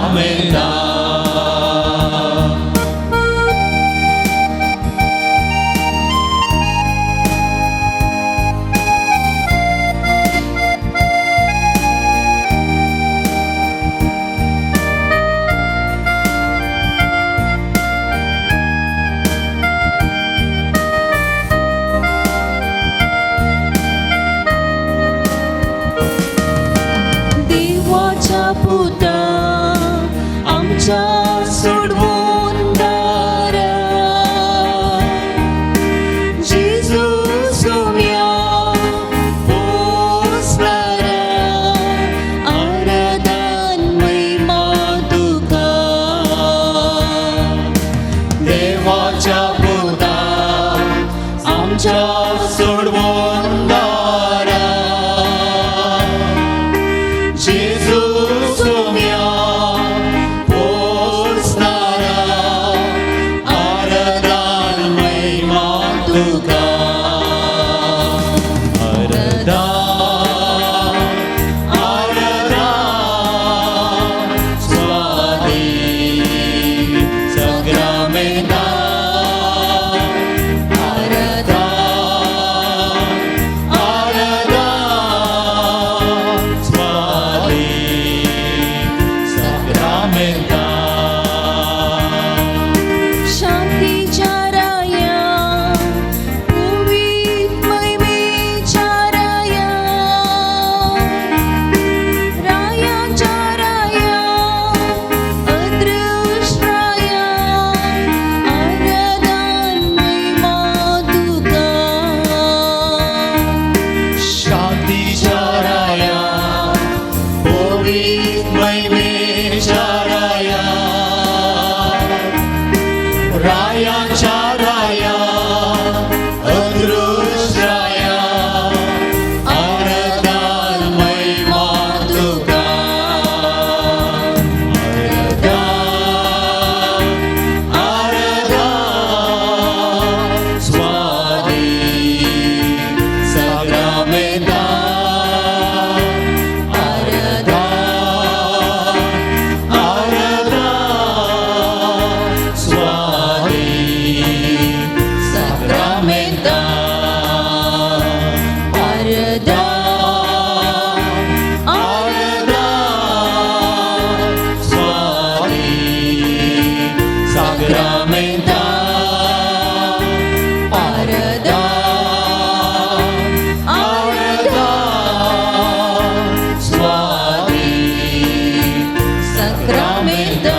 साक्रामेंता. देवाच्या पुता आमच्या सोडवणदारा, जेजू सोम्या पोसणारा, आराधन महिमा तुका. देवाच्या पुता आमच्या सोडवणदारा, जेजू सोम्या पोसणारा, आराधन महिमा तुका. आराधन आराधन स्वादीक साक्रामेंता. आराधन आराधन स्वादीक साक्रामेंता. शांतीच्या राया, पवित्र महिमेच्या राया, रायाच्या राया, अदृश्य राया, आराधन महिमा तुका. शांतीच्या राया, पवित्र महिमेच्या राया, रायाच्या राया, अदृश्य राया, आराधन महिमा तुका. आराधन आराधन स्वादीक साक्रामेंता. आराधन आराधन स्वादीक साक्रामेंता. आराधन आराधन स्वादीक साक्रामेंता. आराधन आराधन स्वादीक साक्रामेंता.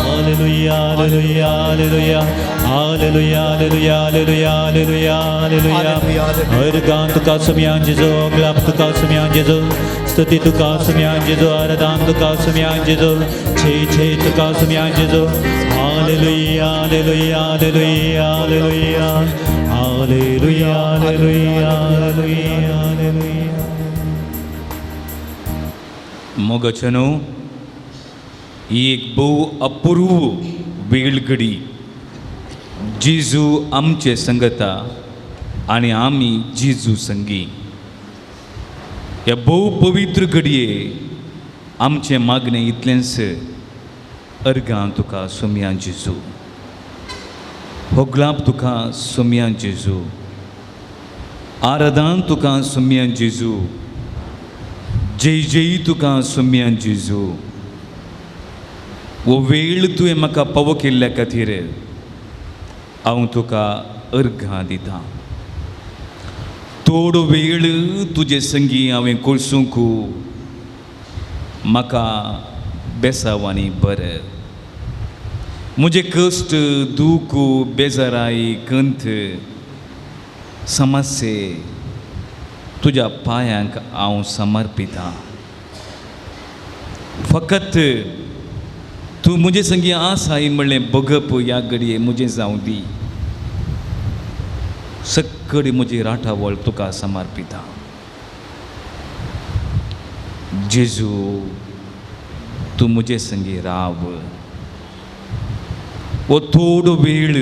Hallelujah, hallelujah, hallelujah, hallelujah, hallelujah, hallelujah, hallelujah, hallelujah. अर्गां तुका सुम्यान जेजू, ग्लाप तुका सुम्यान जेजू, स्तुती तुका सुम्यान जेजू, आराधन तुका सुम्यान जेजू, छे छे तुका सुम्यान जेजू. Hallelujah, hallelujah, hallelujah, hallelujah, hallelujah, hallelujah, hallelujah, hallelujah. मोगाच्यानो, ही एक भोव अपूर्व वेळघडी. जेजू आमचे संगता आनी आमी जेजू संगी. ह्या भोव पवित्र घडये आमचें मागणें इतलेंच, अर्गां तुका सोमया जेजू, होगलाप तुका सोमया जेजू, आराधन तुका सोमया जेजू, जय जय तुका सोमया जेजू. हो वेळ तुवें म्हाका पावो केल्ल्या खातीर हांव तुका अर्घां दितां. थोडो वेळ तुजे संगी हांवें कोळसूंक म्हाका बेसाव आनी बरें. म्हजें कश्ट, दूख, बेजाराय, कंत, समस्ये तुज्या पांयांक हांव समर्पितां. फकत तूं म्हजे संगी आसाय म्हणलें बगप ह्या घडये म्हजें जावं दी. सक्कडी म्हजी राठावळ तुका समर्पितां. जेजू, तूं म्हजे संगी राव. हो थोडो वेळ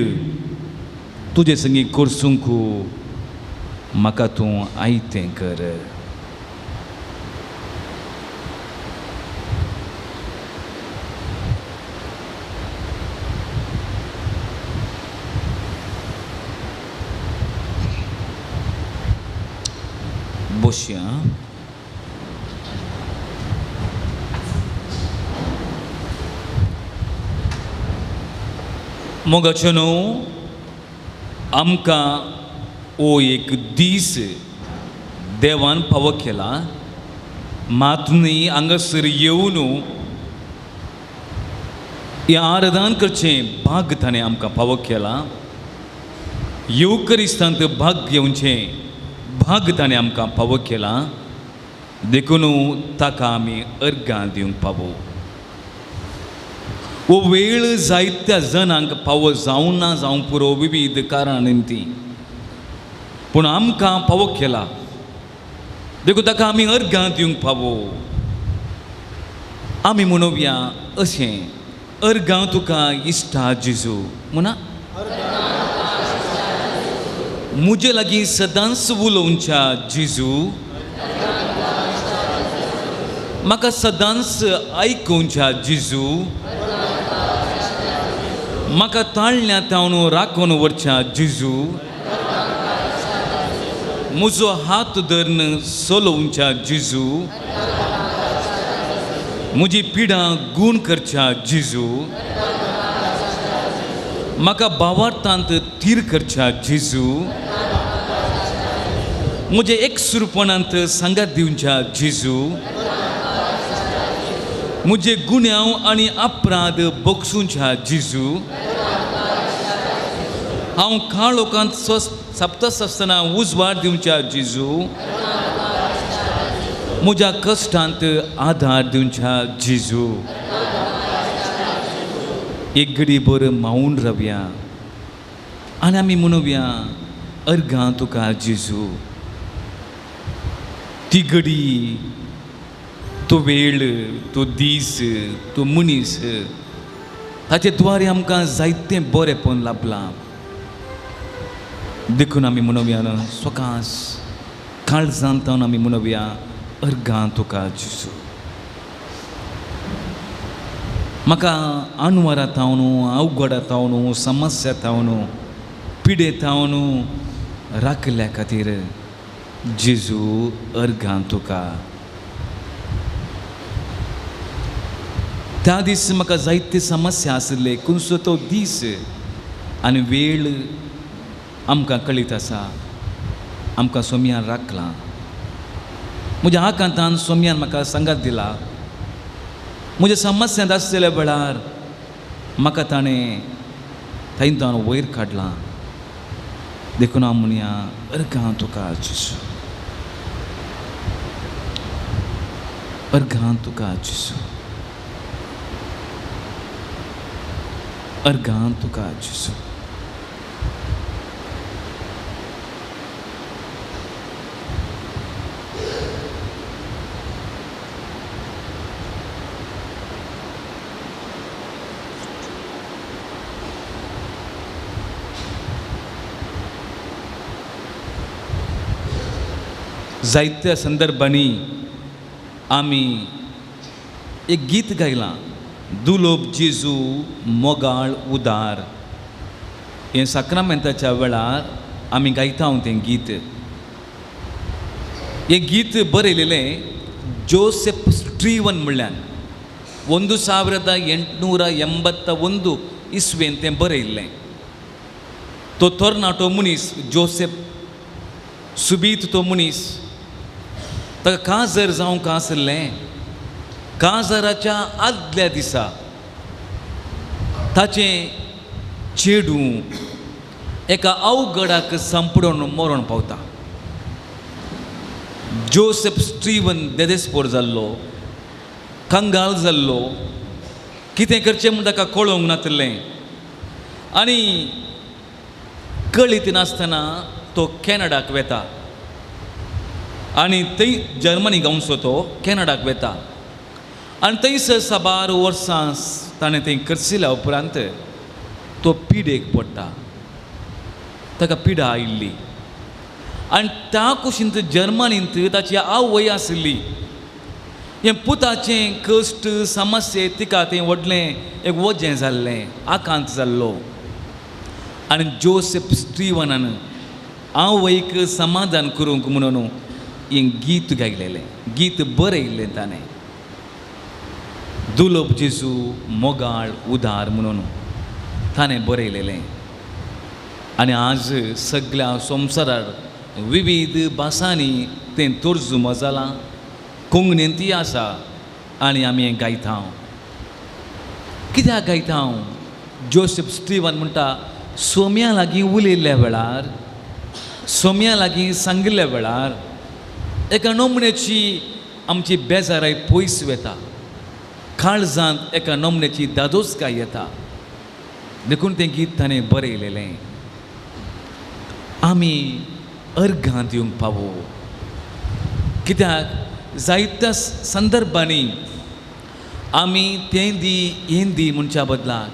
तुजे संगी करसूंक म्हाका तूं आयतें कर. बसया. मोगाच्यो न्हू, आमकां हो एक दीस देवान फावो केला. मात न्ही हांगासर येवन हें आराधन करचें भाग ताणें आमकां फावो केला. येवकरिस्तांत भाग घेवचें भाग ताणें आमकां फावो केला. देखून ताका आमी अर्गां दिवंक पावो. हो वेळ जायत्या जणांक फावो जावं ना जावंक पुरो विविध कारणां ती, पूण आमकां फावो केला. देखून ताका आमी अर्गां दिवंक फावो. आमी म्हणोवया अशें, अर्गां तुका इश्टा जेजू म्हणा, म्हजे लागीं सदांच उलोवच्या जेजू, म्हाका सदांच आयकुच्या जेजू, म्हाका ताळण्या तावन राखून व्हरच्या जेजू, म्हजो हात धरून चलोवच्या जेजू, म्हजी पिडां गूण करच्या जेजू, म्हाका भावार्थांत थीर करच्या जेजू, म्हजें एकसुरपणांत सांगात दिवच्या जेजू, म्हजे गुन्यांव आनी अपराध बक्षुच्या जेजू, हांव काळोखांत सप्तस आसतना उजवाड दिवच्या जेजू, म्हज्या कश्टांत आधार दिवच्या जेजू. एक घडी बरो मावून रावया आनी आमी म्हणोवया, अर्गां तुका जेजू. ती घडी, तो वेळ, तो दीस, तो मनीस, ताचे द्वारे आमकां जायतें बरेंपण लाभलां. देखून आमी म्हणोवया स्वकास काळजांत आमी म्हणोवया, अर्गां तुका जेजू. म्हाका अनवरा तावन, अवघडा तावन, समस्या तावन, पिडे तावन राखल्या खातीर जेजू अर्गां तुका. त्या दीस म्हाका जायते समस्या आशिल्ले. खुनसो तो दीस आनी वेळ आमकां कळीत आसा. आमकां सोमयान राखलां. म्हज्या आकांतान सोमयान म्हाका सांगात दिला. म्हज्या समस्यांत आसलेल्या वेळार म्हाका ताणें थंयतान वयर काडलां. देखून हांव म्हणया, अर्गां तुका जेजू, अर्गां तुका जेजू, अर्गां तुका जेजू. जायत्या संदर्भांनी आमी एक गीत गायलां, दुलोब जेजू मोगाळ उदार. हें साक्रामेंताच्या वेळार आमी गायता तें गीत. हें गीत बरयलेलें जोसेफ स्ट्रीवन म्हणल्यान 1881 इस्वेन तें बरयल्लें. तो तरणाटो मनीस जोसेफ सुबीत तो मनीस, ताका काजर जावंक आसलें. काजराच्या आदल्या दिसा ताचें चेडूं एका अवघडाक सांपडून मरण पावता. जोसेफ स्टीवन देदेस्पोर जाल्लो, कंगाल जाल्लो. कितें करचें म्हूण ताका कळोवंक नातिल्लें आनी कळीत नासतना तो कॅनडाक वेता आनी थंय जर्मनी गांवचो तो कॅनडाक वेता आनी थंयसर साबार वर्सां ताणें थंय करसिल्या उपरांत तो पिडेक पडटा. ताका पिडा आयिल्ली आनी त्या कुशींत जर्मनींत ताची आवय आशिल्ली. हें पुताचें कश्ट समस्ये तिका तें व्हडलें एक वजें जाल्लें, आकांत जाल्लो. आनी जोसेफ स्टीवनान आवयक समाधान करूंक म्हणून हें गीत गायलेलें, गीत बरयल्लें ताणें, दुलोब जेजू मोगाळ उदार म्हणून ताणें बरयलेलें. आनी आज सगळ्या संवसारार विविध भासांनी तें तर्जुमा जालां, कोंकणींत ती आसा आनी आमी हें गायता. कित्याक गायता? जोसेफ स्टिवन म्हणटा, सोम्या लागीं उलयल्ल्या वेळार, सोम्या लागीं सांगिल्ल्या वेळार एका नमण्याची आमची बेजाराय पयस वता, काळजांत एका नमण्याची दादोसकाय येता. देखून तें गीत ताणें बरयलेलें. आमी अर्घांत येवंक पावो, कित्याक जायत्या संदर्भांनी आमी तें दी हें दी म्हणच्या बदलाक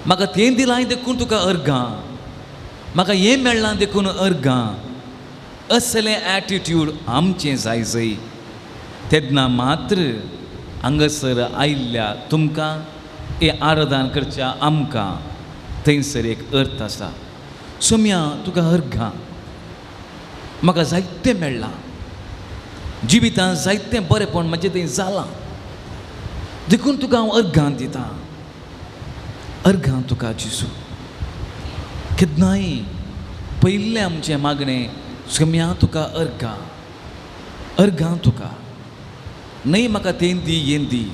म्हाका तें दिलां देखून तुका अर्घां, म्हाका हें मेळ्ळां देखून अर्घां, असलें एटिट्यूड आमचें जाय जय. तेन्ना मात्र हांगासर आयिल्ल्या तुमकां हें आराधन करच्या आमकां थंयसर एक अर्थ आसा. सोम्या तुका अर्घां, म्हाका जायतें मेळ्ळां जिवितांत, जायतें बरेंपण म्हजें थंय जालां, देखून तुका हांव अर्घां दितां, अर्घां तुका जेजू. केन्नाय पयलें आमचें मागणें, सोम्या तुका अर्घां, अर्घां तुका, न्हय म्हाका तें दी हें दी,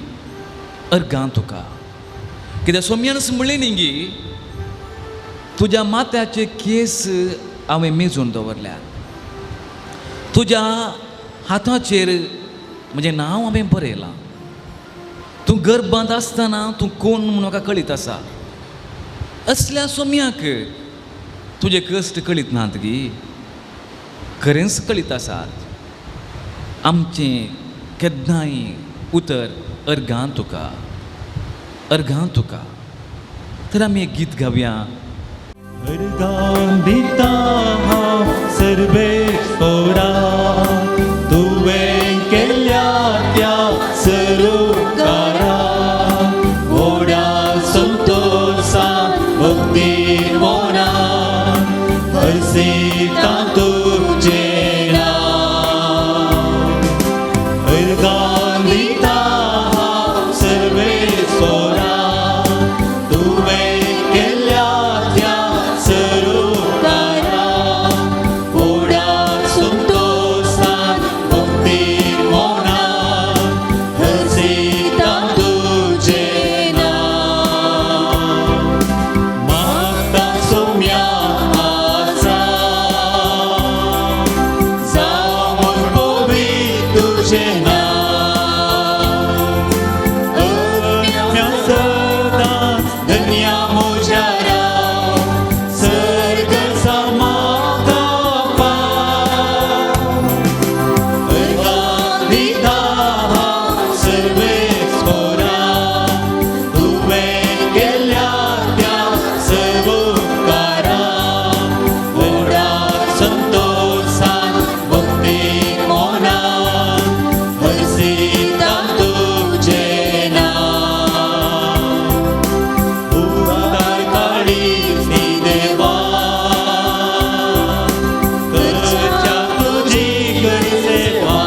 अर्घां तुका. कित्याक सोम्यानच म्हणलें न्ही गी, तुज्या माथ्याचे केस हांवें मेजून दवरल्यात, तुज्या हाताचेर म्हजें नांव हांवें बरयलां, तूं गर्भांत आसतना तूं कोण म्हूण म्हाका कळीत आसा. असल्या सोम्याक तुजे कश्ट कळीत नात गी, खरेंच कळीत आसात. आमचें केन्नाय उतर अर्घां तुका, अर्घां तुका. तर आमी एक गीत गावया. अर्घां दिता हांव सर्वेस्पोरा, तुवें केल्या त्या सरुकारा, व्हडा संतोसान भक्ती मोना हर्षिता तुजें नांव. अर्घां दिता हांव सर्वेस्पोरा, तुवें केल्या त्या सरुकारा, व्हडा संतोसान भक्ती मोना हर्षिता तुजें नांव. मागता सोम्या आसा, जावं पवित्र तुजें नांव, अज्ञा सदांच धन्या म्हज्या राव, सर्ग समाका पाव. अर्घां दिता हांव सर्वेस्पोरा, तुवें केल्या त्या सरुकारा, व्हडा संतोसान भक्ती मोना हर्षिता तुजें नांव. उदार काडीस ती देवा, करच्या तुजी कर सेवा,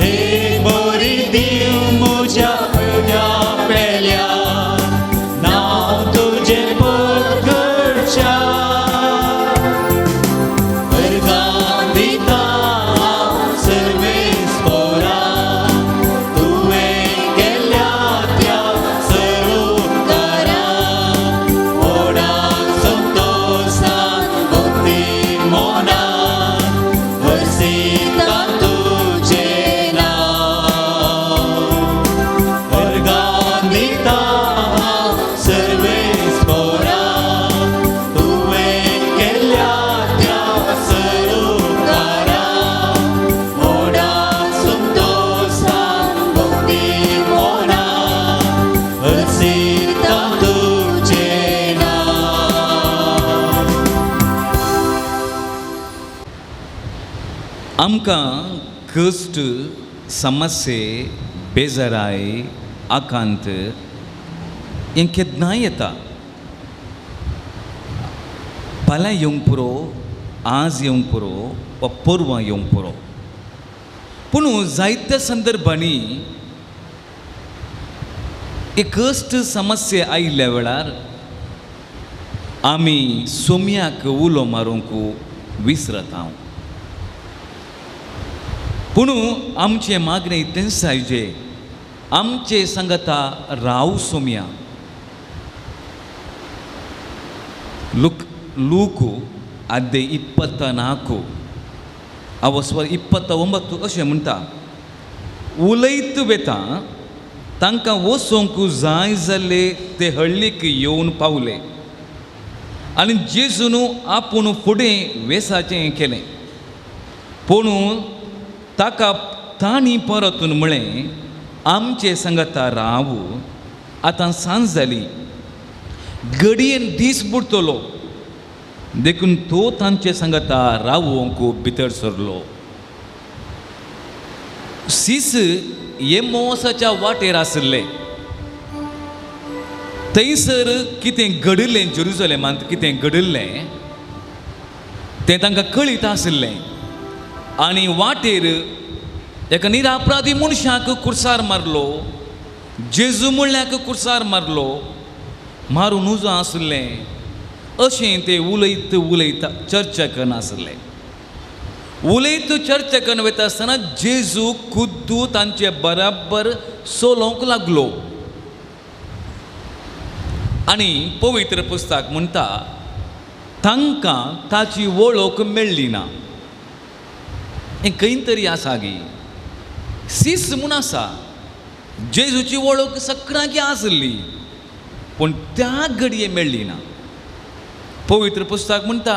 एक बरी दीव म्हज्या म्हज्या पेल्या, नांव तुजें परगटच्या. अर्घां दिता हांव सर्वेस्पोरा, तुवें केल्या त्या सरुकारा, व्हडा संतोसान भक्ती मोना हर्षिता तुजें नांव. अर्घां दिता हांव सर्वेस्पोरा, तुवें केल्या त्या सरुकारा, व्हडा संतोसान भक्ती मोना हर्षिता तुजें नांव. आमकां कश्ट, समस्ये, बेजाराय, आकांत हें केन्नाय येता. फाल्यां येवंक पुरो, आज येवंक पुरो वा परवां येवंक पुरो, पूण जायत्या संदर्भांनी एक कश्ट समस्या आयिल्ल्या वेळार आमी सोम्याक उलो मारूंक विसरता. पूण आमचें मागणें इतलेंच जायजे, आमचे सांगता राव सोम्या. लूक अध्याय 24 ಅವಸ್ವರ 29 अशें म्हणटा, उलयत वेता तांकां वचोंक जाय जाल्ले ते हळ्ळीक येवन पावले आनी जेजून आपूण फुडें वेसाचें केलें. पूण ताका तांणी परतून म्हळें, आमचे सांगता राव, आतां सांज जाली, घडयेन दीस बुडटलो. देखून तो तांचे सांगता रावोंक भितर सरलो. सीस एमोसाच्या वाटेर आशिल्ले. थंयसर कितें घडिल्लें, जेरुजलेमांत कितें घडिल्लें तें तांकां कळीत आशिल्लें आनी वाटेर एका निरापराधी मनशाक कुर्सार मारलो, जेजू म्हणल्याक कुर्सार मारलो, मारून उजो आशिल्लें अशें ते उलयत उलयता चर्चा करनासले. उलयत चर्चा करून वयता आसतना जेजू खुद्दू तांचे बराबर चलोवंक लागलो आनी पवित्र पुस्तक म्हणटा तांकां ताची वळख मेळ्ळी ना. हें खंय तरी आसा गी सीस म्हूण आसा, जेजूची वळख सगळ्यांक आसली पूण त्या घडये मेळ्ळी ना. पवित्र पुस्तक म्हणटा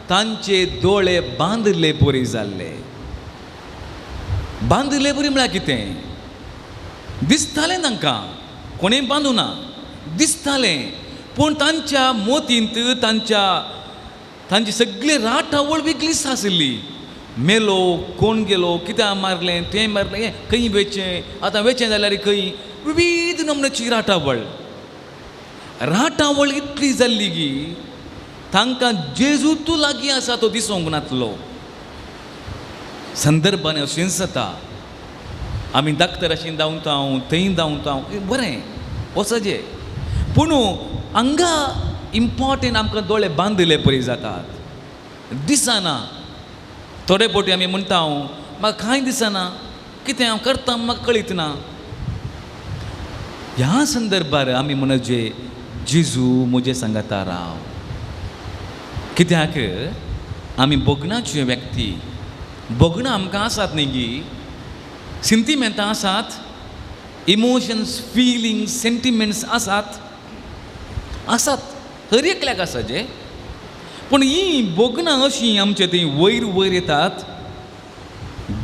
तांचे दोळे बांदिल्ले बरी जाल्ले. बांदिल्ले बरी म्हळ्यार कितें दिसतालें तांकां, कोणें बांदूना दिसतालें, पूण तांच्या मोतींत तांच्या तांची सगळी राटावळ वेगळीच आशिल्ली. मेलो कोण गेलो, कित्याक मारलें, तें मारलें, खंय वेचें, आतां वेचें जाल्यार खंय, विविध नमुन्याची राटावळ. राटावळ इतली जाल्ली की तांकां जेजू तूं लागीं आसा तो दिसूंक नातलो. संदर्भान अशेंच जाता, आमी डाक्टराशीं धांवता, थंय धांवता, बरें वचचें, पूण हांगा इम्पॉर्टंट आमकां दोळे बांदिल्ले परी जातात, दिसना. थोडे फावटी आमी म्हणटा म्हाका कांय दिसना, कितें हांव करता म्हाका कळीत ना. ह्या संदर्भार आमी म्हणचे जेजू म्हजें सांगता राव. कित्याक आमी भोगणाच्यो व्यक्ती, भोगणां आमकां आसात न्ही गी, सिंतिमेंतां आसात, इमोशन्स, फिलिंग्स, सेंटिमेंट्स आसात, आसात हर एकल्याक आसा जे. पूण हीं भोगणां अशीं आमचे थंय वयर वयर येतात,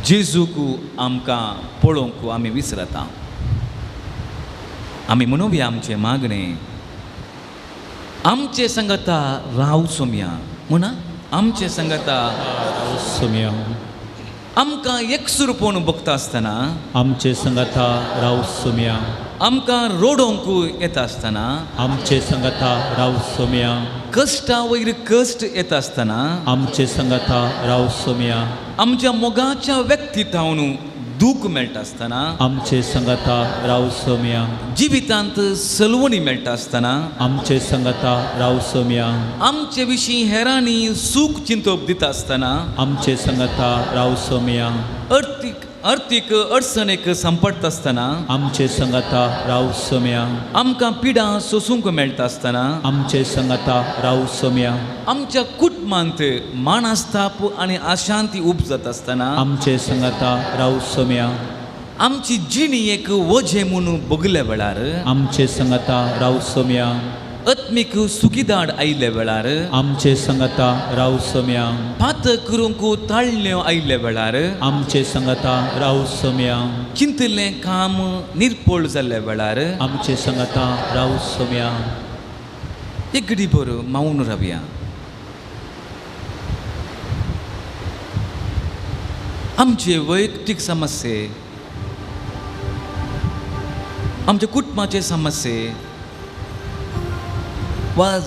जेजूक आमकां पळोवंक आमी विसरता. आमी म्हणुया आमचें मागणें, आमचे सांगता राव सोम्या म्हणा, आमचे सांगता राव सोम्या. आमकां एकसुरपण भोगता आसतना, आमचे सांगता राव सोम्या. आमकां रोडोवंक येता आसतना, आमचे सांगता राव सोम्या. कश्टा वयर कश्ट येता आसतना, आमचे सांगता राव सोम्या. आमच्या मोगाच्या व्यक्ती थावन दूख मेळटा आसतना, आमचे सांगता राव सोम्या. जिवितांत सलवणी मेळटा आसतना, आमचे सांगता राव सोम्या. आमचे विशीं हेरांनी सूख चिंतप दिता आसतना, आमचे सांगता राव सोम्या. अर्थीक अडचणेक सांपडटा आसतना, आमचे सांगता राव सोम्या. आमकां पिडा सोसूंक मेळटा आसतना, आमचे सांगता राव सोम्या. आमच्या कुटुंबांत मानस्ताप आनी अशांती उपजत आसतना, आमचे सांगता राव सोम्या. आमची जिणी एक वजें म्हूण भोगल्या वेळार, आमचे सांगता राव सोम्या. आत्मीक सुखीदाड आयिल्ल्या वेळार, आमचे सांगता राव सोम्या. पातक करूंक ताळण्यो आयिल्ल्या वेळार, आमचे सांगता राव सोम्या. चिंतिल्लें काम निर्पोळ जाल्ल्या वेळार, आमचे सांगता राव सोम्या. एक घडी भर मावन रावया. आमचे वैयक्तीक समस्ये, आमच्या कुटुंबाचे समस्ये वा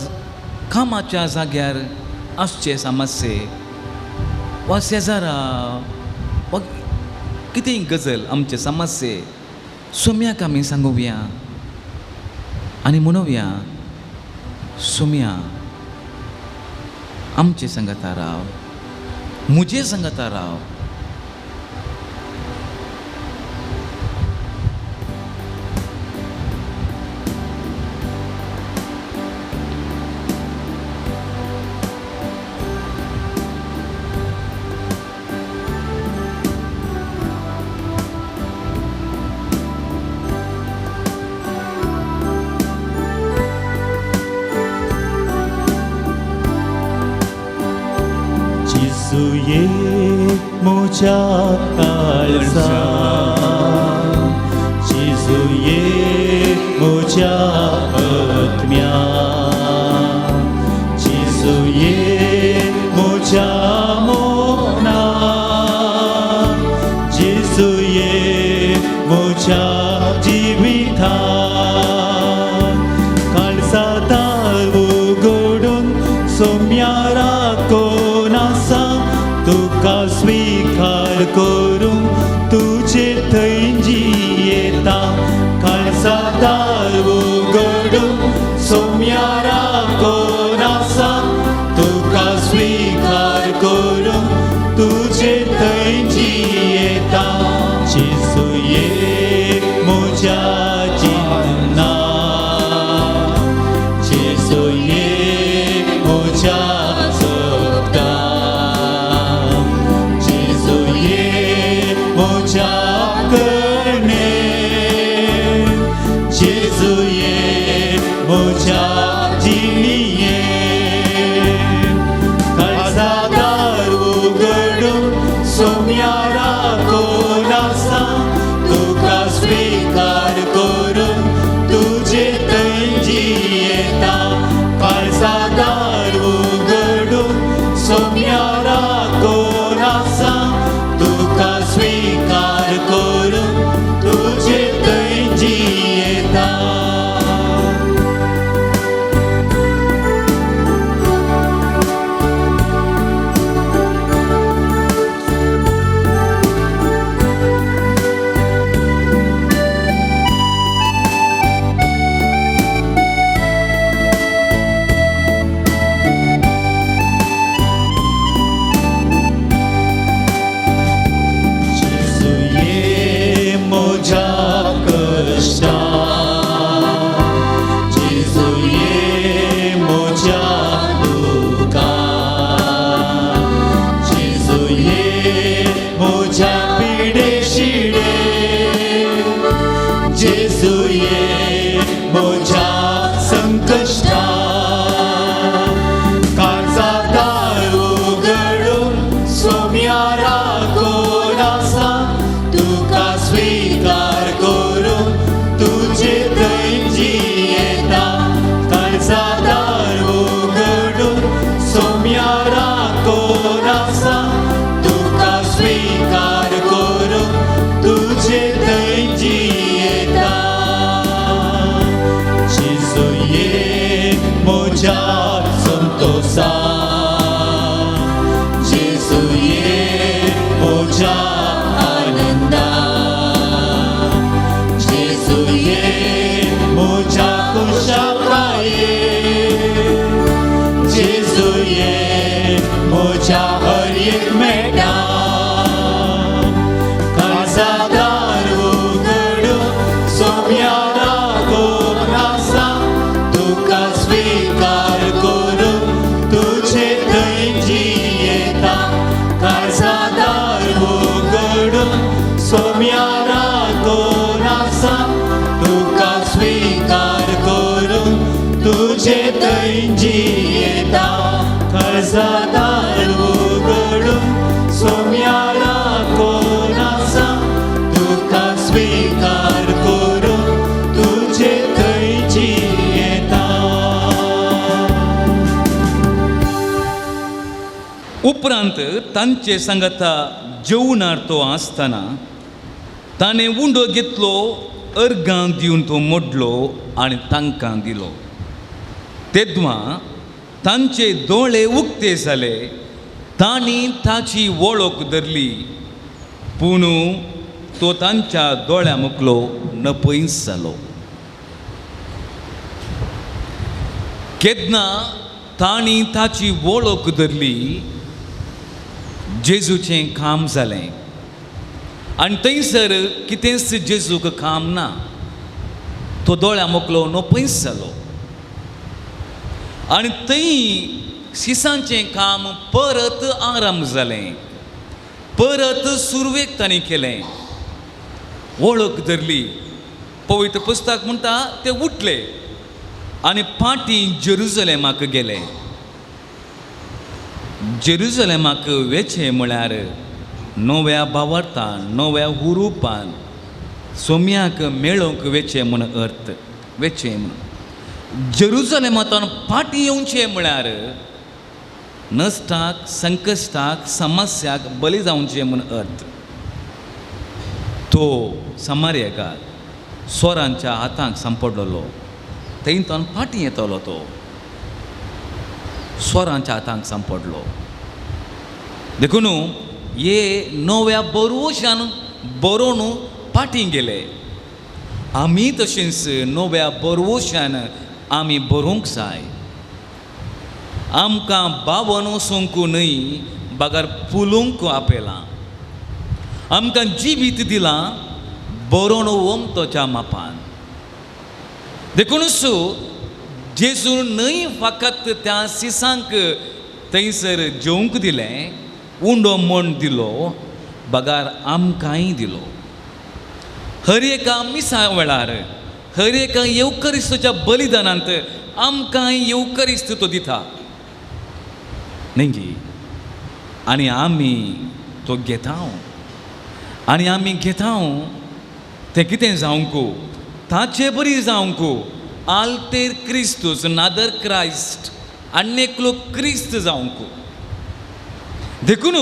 कामाच्या जाग्यार आसचे समस्ये, वा शेजारा वा कितेंय गजल आमचे समस्ये सोम्याक आमी सांगुया आनी म्हणुया, सोम्या आमचे सांगता राव, म्हजे सांगता राव. जेजू म्हज्या काळजा, जेजू म्हज्या आत्म्या, जेजू म्हज्या मना, जेजू म्हज्या जिविता. काळजा दार उगडून सोम्या राखून आसा, तुका स्वीकार करूंक तुजे थंय जियेता. काळजा दार उगडून सोम्या राखून आसा, तुका स्वीकार करूंक तुजे थंय जियेता. जेजू म्हज्या जिना, जेजू म्हज्या जगता, जेजू म्हज्या करणे, जेजू म्हज्या जिणये. काळजा दार उगडून सोम्या राखून आसा, तुका स्वीकार करून तुजे थंय जियेता. काळजा दार उगडून सोम्या राखून आसा, तुका स्वीकार करून तुजे थंय जियेता. जेजू म्हज्या कश्टा, जेजू म्हज्या दुखा, जेजू म्हज्या पिडे शिडे, जेजू म्हज्या संकश्टा. काळजा दार उगडून सोम्या राखून आसा, तुका स्वीकार करून तुजे थंय जियेता. काळजा दार उगडून सोम्या राखून आसा, तुका स्वीकार करून तुजे थंय जियेता. जेजू म्हज्या संतोसा, जेजू म्हज्या आनंदा, जेजू म्हज्या खुशालकाये, जेजू म्हज्या हर एक मेळटा. काळजा दार उगडून सोम्या राखून आसा, तुका स्वीकार करून तुजे थंय जियेता. काळजा दार उगडून सोम्या राखून आसा, तुका स्वीकार करून तुजे थंय जियेता. काळजा दार उगडून सोम्या राखून आसा, तुका स्वीकार करून तुजे थंय जियेता. उपरांत तांचे सांगता जेवणार तो आसतना ताणें उंडो घेतलो, अर्गां दिवन तो मोडलो आनी तांकां दिलो. तेद्वां तांचे दोळे उक्ते जाले तांणी ताची वळख धरली, पूण तो तांच्या दोळ्या मुखलो नपयस जालो. केन्ना तांणी ताची वळख धरली, जेजूचें काम जालें. आनी थंयसर कितेंच जेजूक काम ना, तो दोळ्या मोकलो नपयस जालो. आनी थंय शिसांचें काम परत आरंभ जालें, परत सुरवेक तांणी केलें, वळख धरली. पवित्र पुस्तक म्हणटा ते उठले आनी फाटीं जेरुजलेमाक गेले. जेरुजलेमाक वेचें म्हळ्यार नव्या भावार्थान, नव्या हुरुपान सोम्याक मेळोवंक वेचें म्हूण अर्थ, वेचें म्हूण. जेरुजलेमांतल्यान फाटीं येवचें म्हळ्यार नश्टाक, संकश्टाक, समस्याक बली जावचें म्हूण अर्थ. तो समार्यकार सोरांच्या हातांक सांपडलेलो, थंय फाटीं येतलो, तो स्वरांच्या हातांक सांपडलो. देखून हे नव्या बरोवशान बरोवन फाटीं गेले. आमी तशेंच नव्या बरोवशान आमी बरोवंक जाय. आमकां बावन वचूंक न्हय, बगर फुलूंक आपयलां. आमकां जिवीत दिलां बरोवन ओमतोच्या मापान. देखूनच जेजू न्हय फकत त्या सिसांक थंयसर जेवंक दिलें, उंडो म्हण दिलो, बगार आमकांय दिलो. हर एका मिसा वेळार, हर एका येवकरिस्तूच्या बलिदानांत आमकांय येवकरिस्त तो दिता न्ही, आनी आमी तो घेता. आनी आमी घेता तें कितें जावंक, ताचे बरी जावंक. आल्तेर क्रिस्तूस, नादर क्रायस्ट, आनी एकलो क्रिस्त जावंक. देखून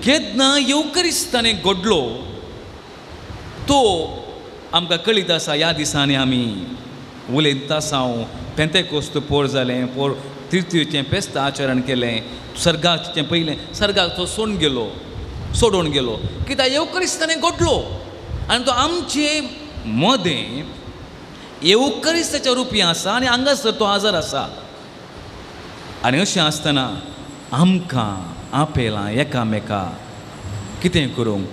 केन्ना येवकरिस्त ताणें घडलो तो आमकां कळीत आसा. ह्या दिसांनी आमी उलयता आसा, पेंतेकोस्त पोर जालें, पोर तृतीयचें फेस्त आचरण केलें, सर्गाचें पयलें सर्गाक तो सोडून गेलो, सोडून गेलो. कित्याक येवकरिस्त ताणें घडलो आनी तो आमचे मदें येवकरिस्ताच्या रुपी आसा आनी हांगासर तो आजार आसा. आनी अशें आसतना आमकां आपयलां एकामेका कितें करूंक,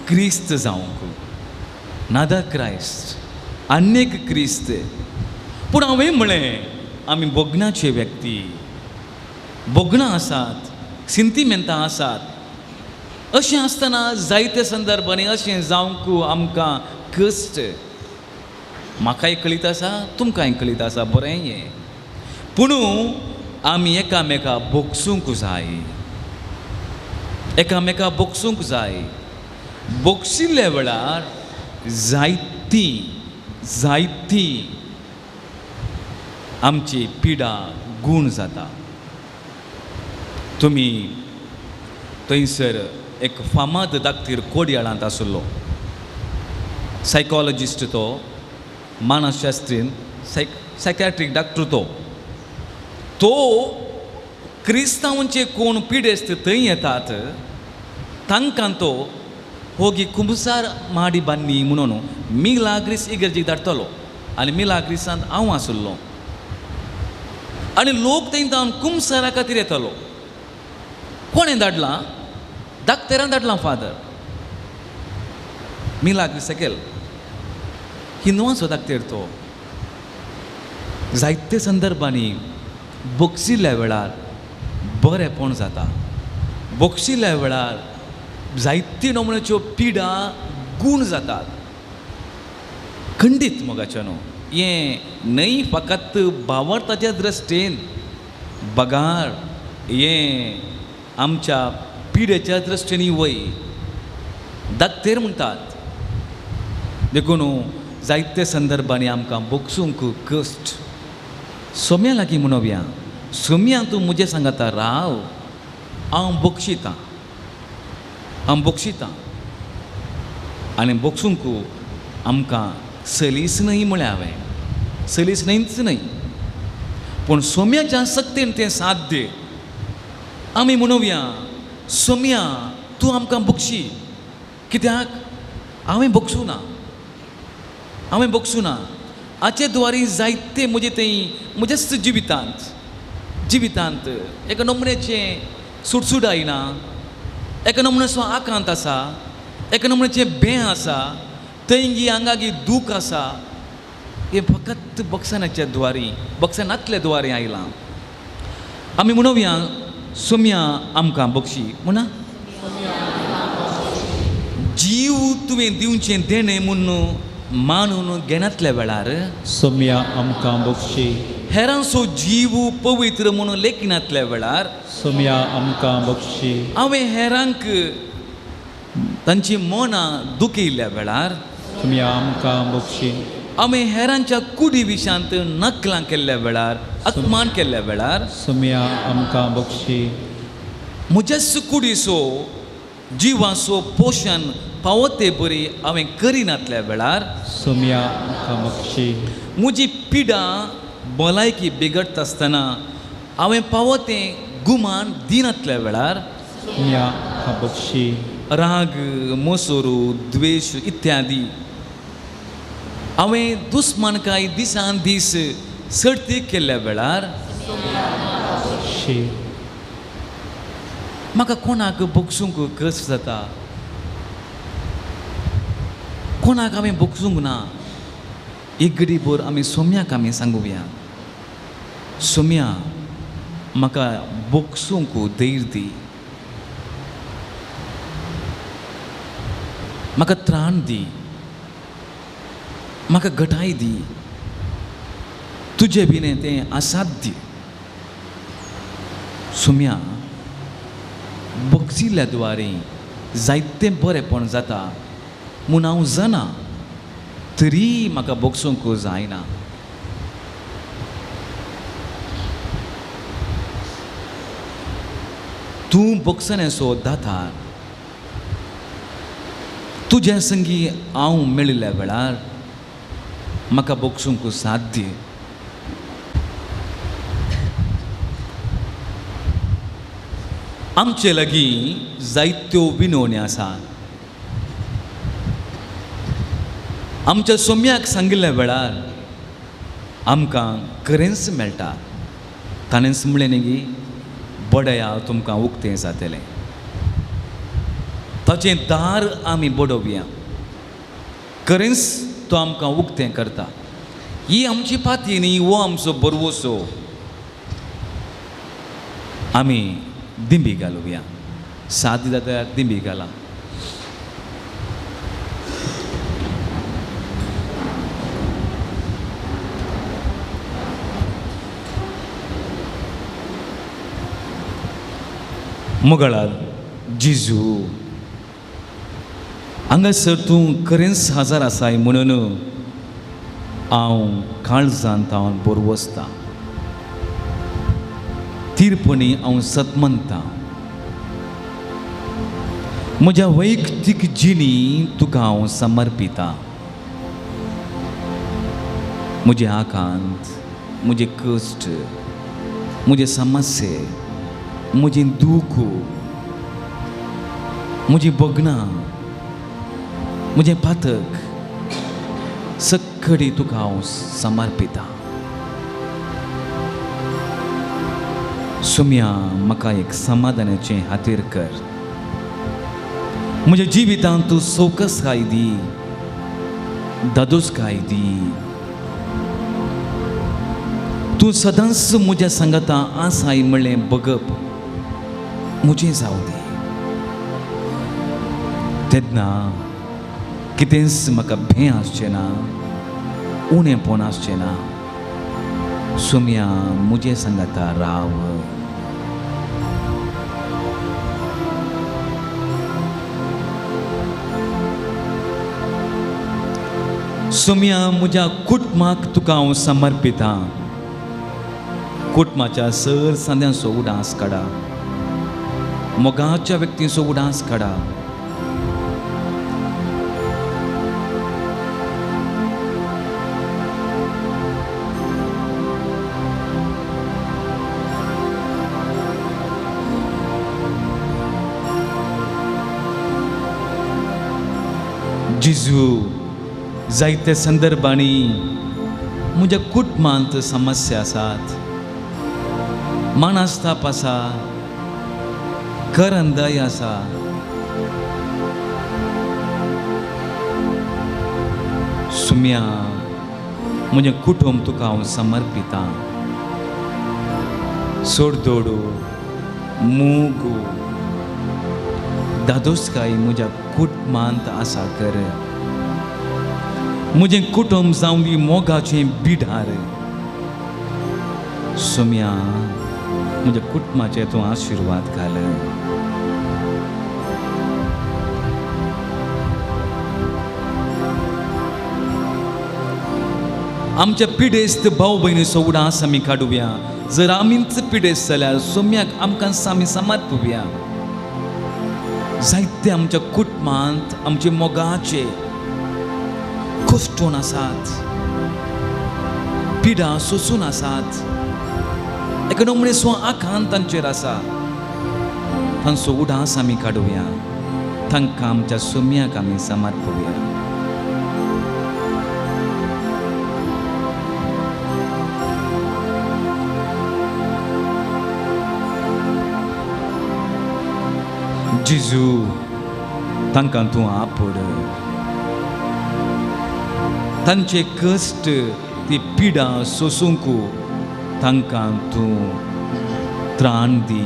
क्रिस्त जावंक, नादा क्रायस्ट, आन्येक क्रिस्त. पूण हांवें म्हळें आमी भोगणाचे व्यक्ती, भोगणां आसात, सिंतिमेंतां आसात. अशें आसतना जायते संदर्भांनी अशें जावंक आमकां कश्ट. म्हाकाय कळीत आसा, तुमकांय कळीत आसा, बरें हें. पूण आमी एकामेका भोगसूंक जाय, एकामेका भोगसूंक जाय. भोगशिल्ल्या वेळार जायती जायती आमची पिडा गूण जाता. तुमी थंयसर एक फामाद दाक्तीर कोडयाळांत आशिल्लो, सायकोलॉजिस्ट तो, मानसशास्त्रीन, सायकॅट्रीक डॉक्टर तो. तो क्रिस्तांवांचे कोण पिडेस्त थंय येतात तांकां तो होगी कुमसार माडी बांदली म्हणून मिलाग्रीस इगर्जीक धाडटलो. आनी मिलाग्रीसांत हांव आशिल्लो आनी लोक थंय जावन कुमसारा खातीर येतालो. कोणें धाडलां? दाक्तेरान धाडलां फादर मिलाग्रीस सकेल हिंदुवांचो दाक्तेर तो. जायते संदर्भांनी बोगशिल्ल्या वेळार बरेंपण जाता, बोगशिल्ल्या वेळार जायती नमुन्याच्यो पिडा गूण जातात. खंडीत मोगाचें न्हू हें न्हय फकत भावार्थाच्या दृश्टीन, बगार हें आमच्या पिडेच्या दृश्टीन वय दाक्तेर म्हणटात. देखून जायते संदर्भांनी आमकां बोगसूंक कश्ट. सोम्या लागीं म्हणोवया, सोम्या तूं म्हजें सांगता राव, हांव बोगशितां, हांव बोगशितां. आनी बोगसूंक आमकां सलीस न्हय म्हळें हांवें, सलीस न्हयच न्हय, पूण सोम्याच्या सक्तीन तें साध्य. आमी म्हणोवया सोम्या तूं आमकां बक्षी, कित्याक हांवें बक्षूं ना, हांवें बक्षूं ना. हाचे द्वारी जायते म्हजे थंय म्हज्याच जिवितांत जिवितांत एका नमुन्याचें सुटसूट आयना, एका नमुन्याचो आकांत आसा, एका नमुन्याचें बें आसा, थंय हांगा दूख आसा. हें फकत बक्षानाच्या द्वारी, बक्षानांतल्या द्वारी आयलां. आमी म्हणोवया सोम्या आमकां बक्षी म्हणा. जीव तुवें दिवचें देणें म्हूण मानून घेनातल्या वेळार सोम्या आमकां बक्षी. हेरांचो जीव पवित्र म्हणून लेखिनातल्या वेळार सोम्या आमकां बक्षी. हांवें हेरांक तांची मनां दुखयल्ल्या वेळार सोम्या आमकां बक्षी. हांवें हेरांच्या कुडी विशांत नकलां केल्ल्या वेळार, अपमान केल्ल्या वेळार सोम्या आमकां बक्षी. म्हज्याच कुडीचो जिवाचो पोशण पावो ते बरी हांवें करिनातल्या वेळार सोम्या आमकां बक्षी. म्हजी पिडा भलायकी बिगडटा आसतना हांवें पावो तें गुमान दिनातल्या वेळार सोम्या आमकां बक्षी. राग, मोसोरू, द्वेश इत्यादी हांवें दुस्मानकाय दिसान दीस सर्ती केल्ल्या वेळार म्हाका कोणाक बक्षूंक कस जाता, कोणाक आमी बक्षूंक ना. एक गडीभर आमी सोम्याक आमी सांगुया, सोम्या म्हाका बक्षूंक धैर्य दी, म्हाका त्राण दी, म्हाका घटाय दी, तुजे बिने तें असाध्य. सोम्या बक्षिल्ल्या द्वारे जायतें बरेंपण जाता म्हूण हांव जाणा, तरी म्हाका बक्षूंक जायना. तूं बक्षण्याचो दातार, तुज्या संगी हांव मेळिल्ल्या वेळार म्हाका बक्षूंक साध्य. आमचे लागीं जायत्यो विनवण्यो आसा. आमच्या सोम्याक सांगिल्ल्या वेळार आमकां खरेंच मेळटा. ताणेंच म्हणलें न्ही, बडया तुमकां उक्तें जातलें, ताचें दार आमी बडोवया, खरेंच तो आमकां उक्तें करता. ही आमची पाती न्ही, हो आमचो बरवसो. आमी दिंबी घालुया, सादी जाल्यार दिंबी घाला. मोगळार जिजू हांगासर तूं खरेंच हाजर आसाय म्हणून हांव काळजांत हांव बरवसतां, थिरपणी हांव सतमनतां. म्हज्या वैयक्तीक जिणी तुका हांव समर्पितां. म्हजें आकांत, म्हजें कश्ट, म्हजें समस्ये, म्हजें दूख, म्हजीं भगणां, म्हजें पातक सगळी तुका हांव समर्पितां. सोम्या म्हाका एक समाधानाचें हातीर कर, म्हज्या जिवितांत तूं सोकसाय दी, दादोसकाय दी. तूं सदांच म्हज्या सांगाता आसाय म्हणलें बगप म्हजें जावं दी. तेन्ना कितेंच म्हाका भें आसचें ना, उणेंपण आसचें ना. सोम्या म्हजें सांगाता राव. सोम्या म्हज्या कुटुंबाक तुका हांव समर्पितां. कुटुंबाच्या सर सांद्यांचो उडास काडा, मोगाच्या व्यक्तींचो उडास काडा. जेजू, जायते संदर्भांनी म्हज्या कुटुंबांत समस्या आसात, मानस्ताप आसा, करंदाय आसा. सुम्या, म्हजें कुटुंब तुका हांव समर्पितां. सोडदोडू, मूग, दादोसकाय म्हज्या कुटुंबांत आसा कर. म्हजें कुटुंब जावं दी मोगाचें बिडार. सुम्या, म्हज्या कुटुंबाचेर तूं आशिर्वाद घाल. आमच्या पिडेस्त भाव भयणीचो उडास आमी काडुया. जर आमीच पिडेस्त जाल्यार सोम्याक आमकां आमी समर्पुया. जायते आमच्या कुटुंबांत आमचे मोगाचे कश्टून आसात, पिडा सोसून आसात, एका नमणेचो आखान तांचेर आसा. तांचो उडास आमी काडुया, तांकां आमच्या सोम्याक आमी समर्पुया. जेजू, तांकां तूं आपोड. तांचे कश्ट, ती पिडा सोसूंक तांकां तूं त्राण दी,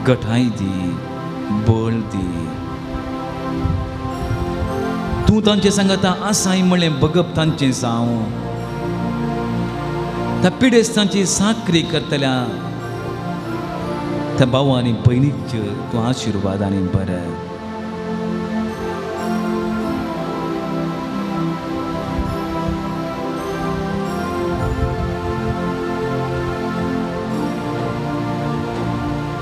गठाय दी, बळ दी. तूं तांचे सांगता आसाय म्हणलें बगप तांचें जावं. त्या पिडेस्तांची साकरी करतल्या त्या भाव आनी भयणीक तूं आशिर्वाद आनी बरें.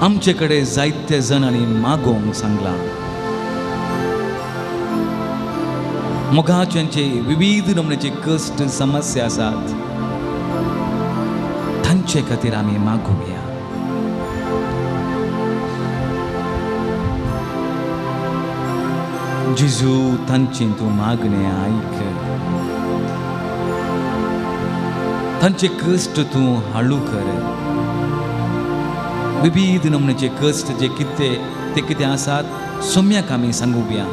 आमचे कडेन जायते जाणांनी मागोवंक सांगलां. मोगाच्यांचे विविध नमुन्याचे कश्ट, समस्या आसात, तांचे खातीर आमी मागोवया. जेजू, तांचें तूं मागणें आयक, तांचे कश्ट तूं हाळू कर. विविध नमुन्याचे कश्ट जे कितें ते कितें आसात सोम्याक आमी सांगुया.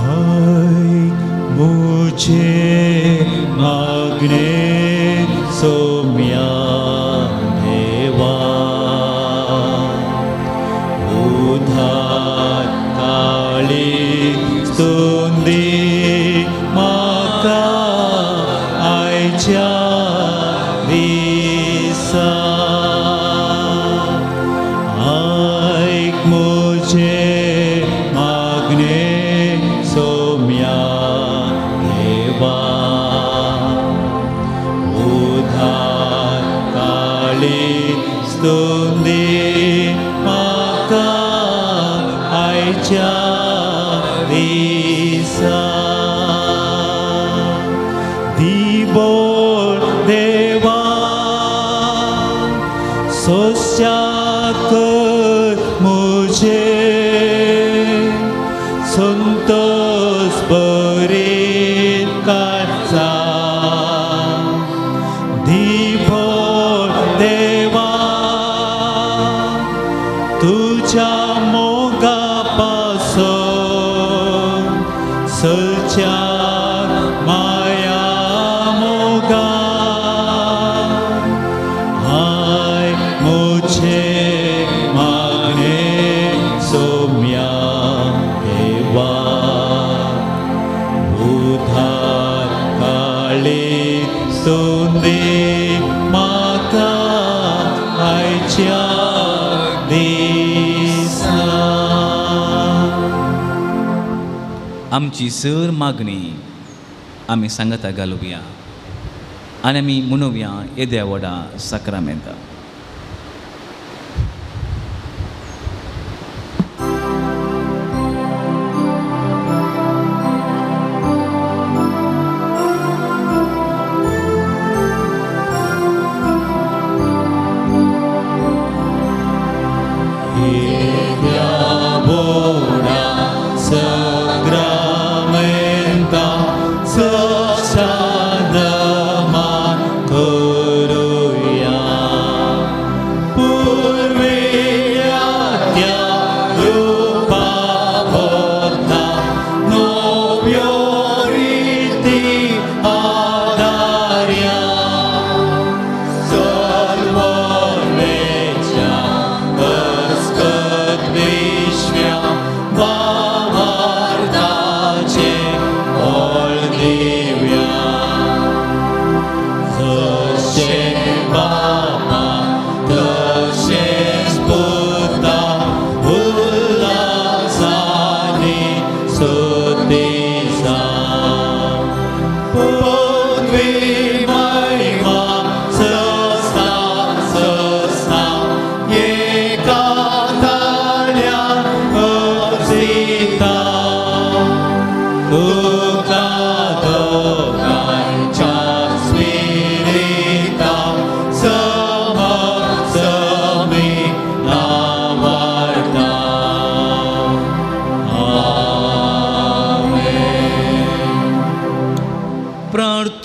आयक म्हजें मागणें सोम्या देवा, उधार काळी स्तुती म्हाका आयच्या दिसा. आयक म्हजें मागणें सोम्या देवा, उधार काळी स्तुती म्हाका आयच्या दिसा. दिबोळ देवा, सोंश्याक म्हजें संतोष बरीत काडचा. दिबोळ देवा, तुज्या मोगा पासून सच्या माया मोगा. आयक म्हजें मागणें सोम्या देवा, उधार काळी स्तुती म्हाका आयच्या दिसा. आमची सर मागणी आमी सांगता घालुया आनी आमी म्हणुया येद्या व्हडा साक्रामेंता.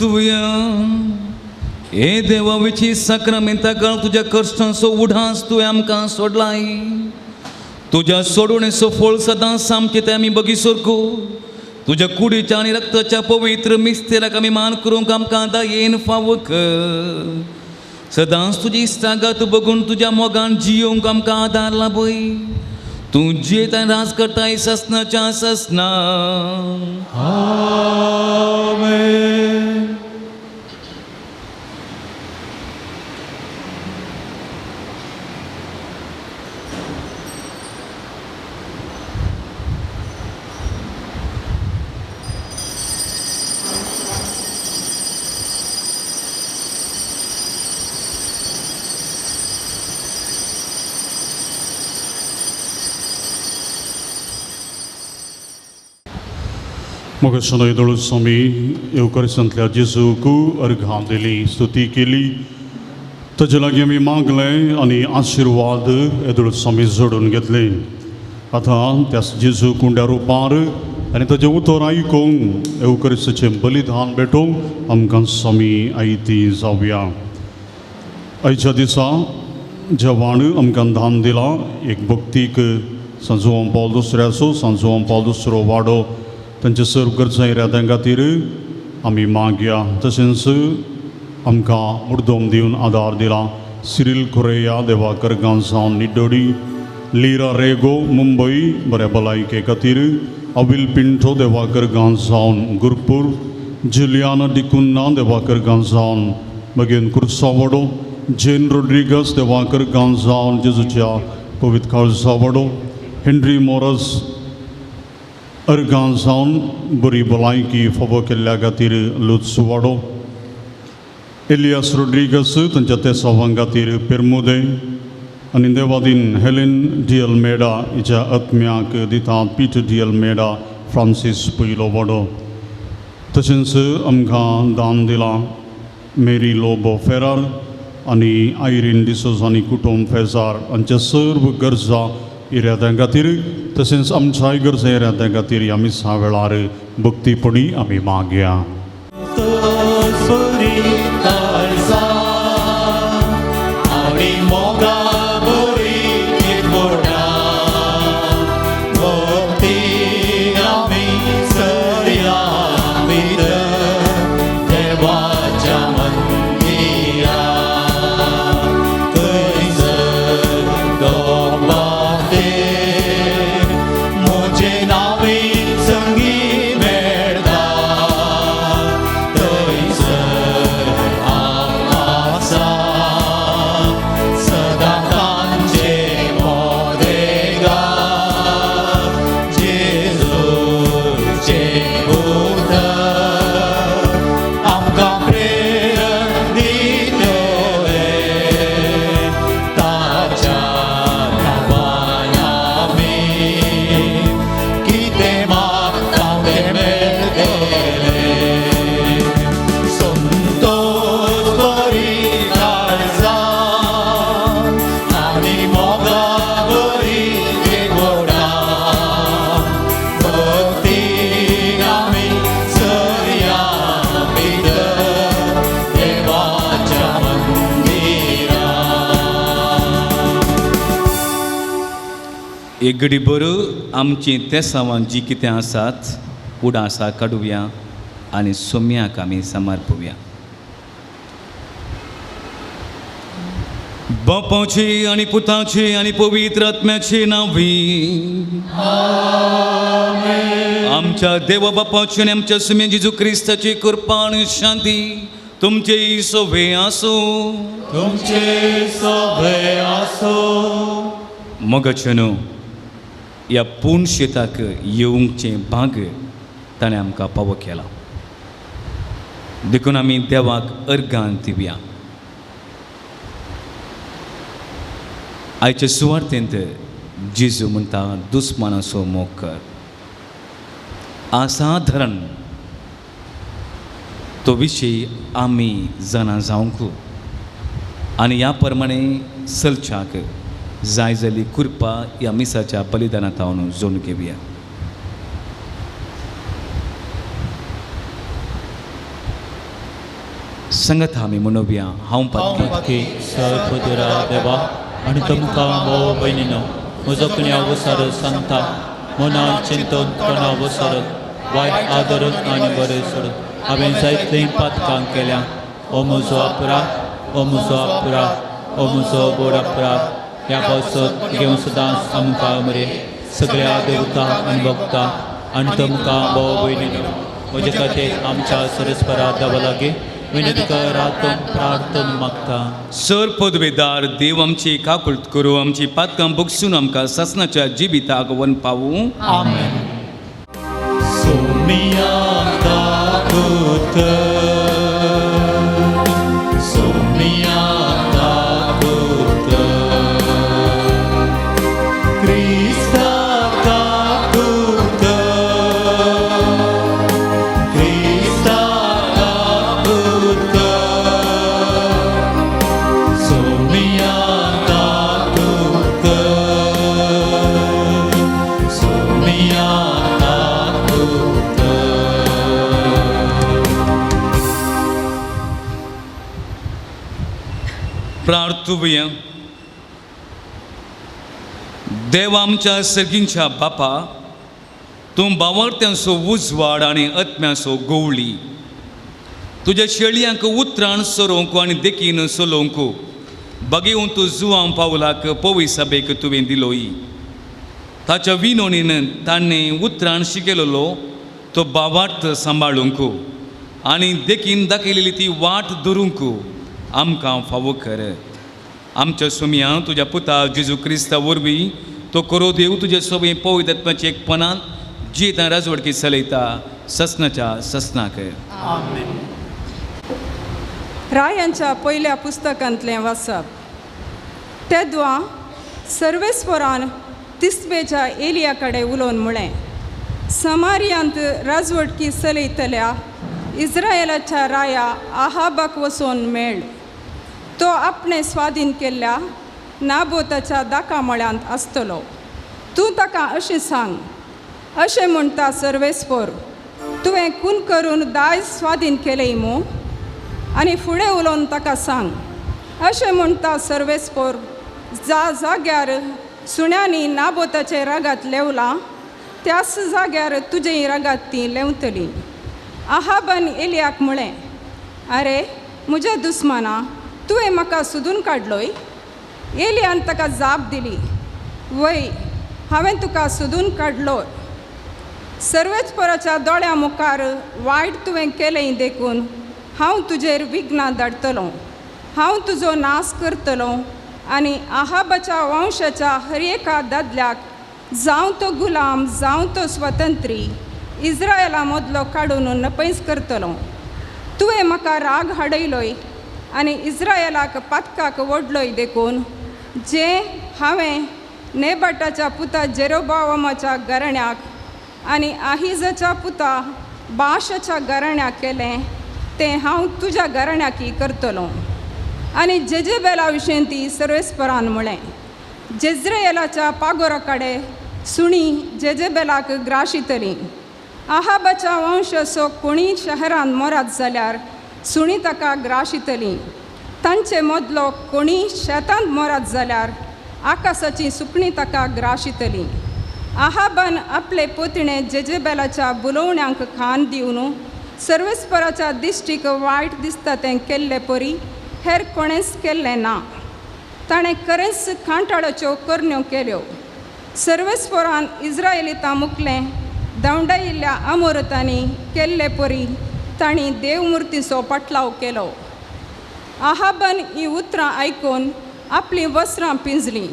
परतुया. हे देवा विची साक्रामेंता काळ तुज्या कश्टांचो उडास तुवें आमकां सोडलाय. तुज्या सोडवणेचो फळ सदांच आमचे ते आमी बगी सरकू. तुज्या कुडीच्या आनी रक्ताच्या पवित्र मिस्तेराक आमी मान करूंक आमकां दयेन फावो कर. सदांच तुजी इश्टागत बगून तुज्या मोगान जियोवंक आमकां आदार लाभय. तूं जियेत आनी राज करताय ससनाच्या ससना. आमेन. मग सनय स्वामी येवकरसांतल्या जेजूक अर्घां दिली, स्तुती केली. ताजे लागीं आमी मागलें आनी आशिर्वाद येदोळ स्वामी जोडून घेतले. आतां त्या जेजू कुंड्या रुपार आनी ताजें उतर आयकूंक येवकरसाचें बलिदान भेटोवंक आमकां स्वामी आयती जावया. आयच्या दिसा जेवण आमकां दान दिलां एक भक्तीक सांजुआं पावल दुसऱ्याचो, सांजुआं पावल दुसरो वाडो तांचे सर्व गरजां इराद्यां खातीर आमी मागया. तशेंच आमकां मुर्दम दिवन आदार दिला सिरील कोरेया, देवाकर गांजांव निड्डोडी, लिरा रेगो मुंबय बऱ्या भलायके खातीर, अविल पिंटो देवाकर गांजांव गुरपूर, जुलियाना डिकुन्ना देवाकर गांजांव मागीर कुर्सावाडो, जेन रोड्रिगस देवाकर गांजांव जेजूच्या पवित्र काळजावाडो, हेनरी मोरस अर्गां जावन बरी भलायकी फावो केल्ल्या खातीर लुत्सुवाडो, एलियास रोड्रिगस तांच्या तेसावां खातीर पेरमुदे आनी देवादीन हेलेन डी अल्मेडा हिच्या आत्म्याक दितात पीटर डी अल्मेडा फ्रांसीस पयलो वाडो. तशेंच आमकां दान दिलां मेरी लोबो फेरार आनी आयरीन डिसोज आनी कुटुंब फेजार हांच्या सर्व गरजा इराद्यां खातीर तशेंच आमच्याय गरजा इराद्यां खातीर ह्या मिसा वेळार भक्तीपणी आमी मागया. एक घडी बरो आमचीं तेसांवां जीं कितें आसात उडासां काडुया आनी सोम्याक आमी समर्पुया. बापाची आनी पुताची आनी पवित्र आत्म्याची नांवी आमच्या देवा बापाची आनी आमच्या सुम्या जेजू क्रिस्ताची कृपा आनी शांती तुमचे सोबे आसूं. तुमचे सोबे आसूं. मोगाचे न्हू ह्या पूर्ण शेताक येवंकचें भाग ताणें आमकां पावो केला, देखून आमी देवाक अर्गान दिवया. आयचे सुवार्थेंत जेजू म्हणटा दुस्मानाचो मोग कर. असाधारण तो विशय आमी जाणा जावंक आनी ह्या प्रमाणे चलच्याक जाय जाल्ली कृपा ह्या मिसाच्या बलिदानांत हांव जोडून घेवया. संगत आमी म्हणोवया हांव पातकी. पातकी सर्व देवा आनी तुमकां भाव भयणीनो म्हजो कुन्यांव वसारत सांगता मनान चिंतून तोंडा वसरत वायट आदरून आनी बरें सोडून हांवें जायतलीं पातकां केल्या. ओ म्हजो अपराध, ओ म्हजो अपराध, ओ म्हजो व्हड अपराध. ह्या पावसांत घेवन सदांच आमकां मरे सगळ्या देवता आनी भक्ता आनी तुमकां भाव भयणीनो म्हजे खातीर आमच्या सरस्परा देवा लागीं विनंती करात प्रार्थन मागता. सर पदवेदार देव आमची काकुळट करूं आमची पातकां बगसून आमकां सासणाच्या जिविताक वन पावूं. आमेन. सोमिया काकूत कर, सोमिया काकूत कर, क्रिस्ता काकूत कर, क्रिस्ता काकूत कर, सोमिया काकूत कर, सोमिया काकूत कर. प्रार्थुया. देव आमच्या सर्गींच्या बापा, तूं बावरत्यांचो उजवाड आनी आत्म्याचो गोवळी. तुज्या शेळयांक उतरान सरोवंक आनी देखीन चलोवंक बगेवन तूं जुवां पावलाक पवय सभेक तुवें दिलोय. ताच्या विनोणीन ताणें उतरान शिकयलेलो तो बावार्थ सांबाळूंक आनी देखीन दाखयलेली ती वाट धरूंक आमकां फावो कर. आमच्या सुमया तुज्या पुता जेजू क्रिस्ता वरवीं तो करो देव तुजे सोबे पवित्र आत्म्याच्या एकपणान जियेता राजवडकी चलयता ससनाच्या ससनाक. रायांच्या पयल्या पुस्तकांतलें वाचप. तेद्वा सर्वेस्वरान तिस्बेच्या एलिया कडेन उलोवन म्हळें, समारियांत राजवटकी चलयतल्या इस्रायलाच्या राया आहाबाक वचोन मेळ. तो आपणें स्वाधीन केल्ल्या नाबोताच्या दाकामळ्यांत आसतलो. तूं ताका अशें सांग, अशें म्हणटा सर्वेस्वर, तुवें खून करून दायज स्वाधीन केलें मू? आनी फुडें उलोवन ताका सांग, अशें म्हणटा सर्वेस्पोर, जा जाग्यार सुण्यांनी नाबोताचे रागात लेवलां त्याच जाग्यार तुजें रागात तीं लेंवतलीं. आहाबान एलियाक म्हळें, आरे म्हज्या दुस्माना, तुवें म्हाका सोदून काडलोय? एलियान ताका जाप दिली, वय, हांवें तुका सोदून काडलो. सर्वेस्पराच्या दोळ्यां मुखार वायट तुवें केलें देखून हांव तुजेर विघ्नां धाडटलो. हांव तुजो नाश करतलो आनी आहाबाच्या वंशाच्या हर एका दादल्याक, जावं तो गुलाम जावं तो स्वतंत्री, इस्रायला मदलो काडून नपैस करतलो. तुवें म्हाका राग हाडयलोय आनी इस्रायलाक पातकाक ओडलोय देखून जें हांवें नेबाटाच्या पुता जेरोबावामाच्या घराण्याक आनी आहिजाच्या पुता बाशाच्या घराण्याक केलें तें हांव तुज्या घराण्याकी करतलो. आनी जेजेबेला विशीं ती सर्वेस्परान म्हळें, जेज्रेयलाच्या पागोरा कडेन सुणी जेजेबेलाक ग्राशितली. आहाबाच्या वंशाचो कोणीय शहरान मरात जाल्यार सुणी ताका ग्राशितली. तांचे मदलो कोणीय शेतांत मरात जाल्यार आकाशाची सुकणीं ताका ग्राशितली. आहाबान आपले पोतणे जेजेबेलाच्या बुलोवण्यांक खान दिवन सर्वेस्पराच्या दिश्टीक वायट दिसता तें केल्ले परी हेर कोणेंच केल्लें ना. ताणें खरेंच कांटाळाच्यो करण्यो केल्यो. सर्वेस्परान इस्रायलितां मुखलें धांवडायिल्ल्या अमोरतांनी केल्ले परी तांणी देवमुर्तीचो पाटलाव केलो. आहाबान हीं उतरां आयकून आपलीं वस्त्रां पिंजलीं.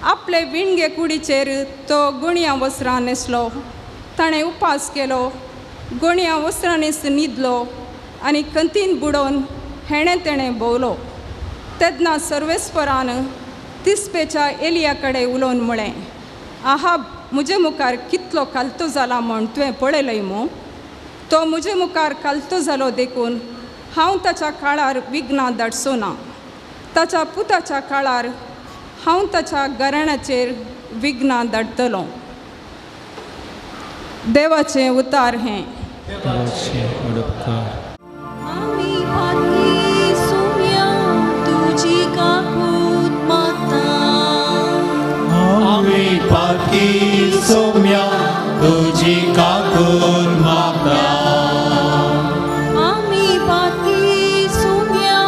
आपले विणगे कुडीचेर तो गुणयां वस्त्रां न्हेसलो. ताणें उपास केलो, गुणयां वस्त्रांनीच न्हिदलो आनी कंतीन बुडोवन हेणें तेणें भोंवलो. तेन्ना सर्वेस्परान तिस्पेच्या एलिया कडेन उलोवन म्हळें, आहाब म्हजे मुखार कितलो खालतो जाला म्हूण तुवें पळयलय मू? तो म्हजे मुखार खालतो जालो देखून हांव ताच्या काळार विघ्नां धाडचो ना. ताच्या पुताच्या काळार हांव ताच्या घराण्याचेर विघ्नां धाडटलो. देवाचें उतार हें. देवाचे उडपकार. आमी पातकी. पातकी सोम्या तुजी काकूर मागता. आमी पातकी सोम्या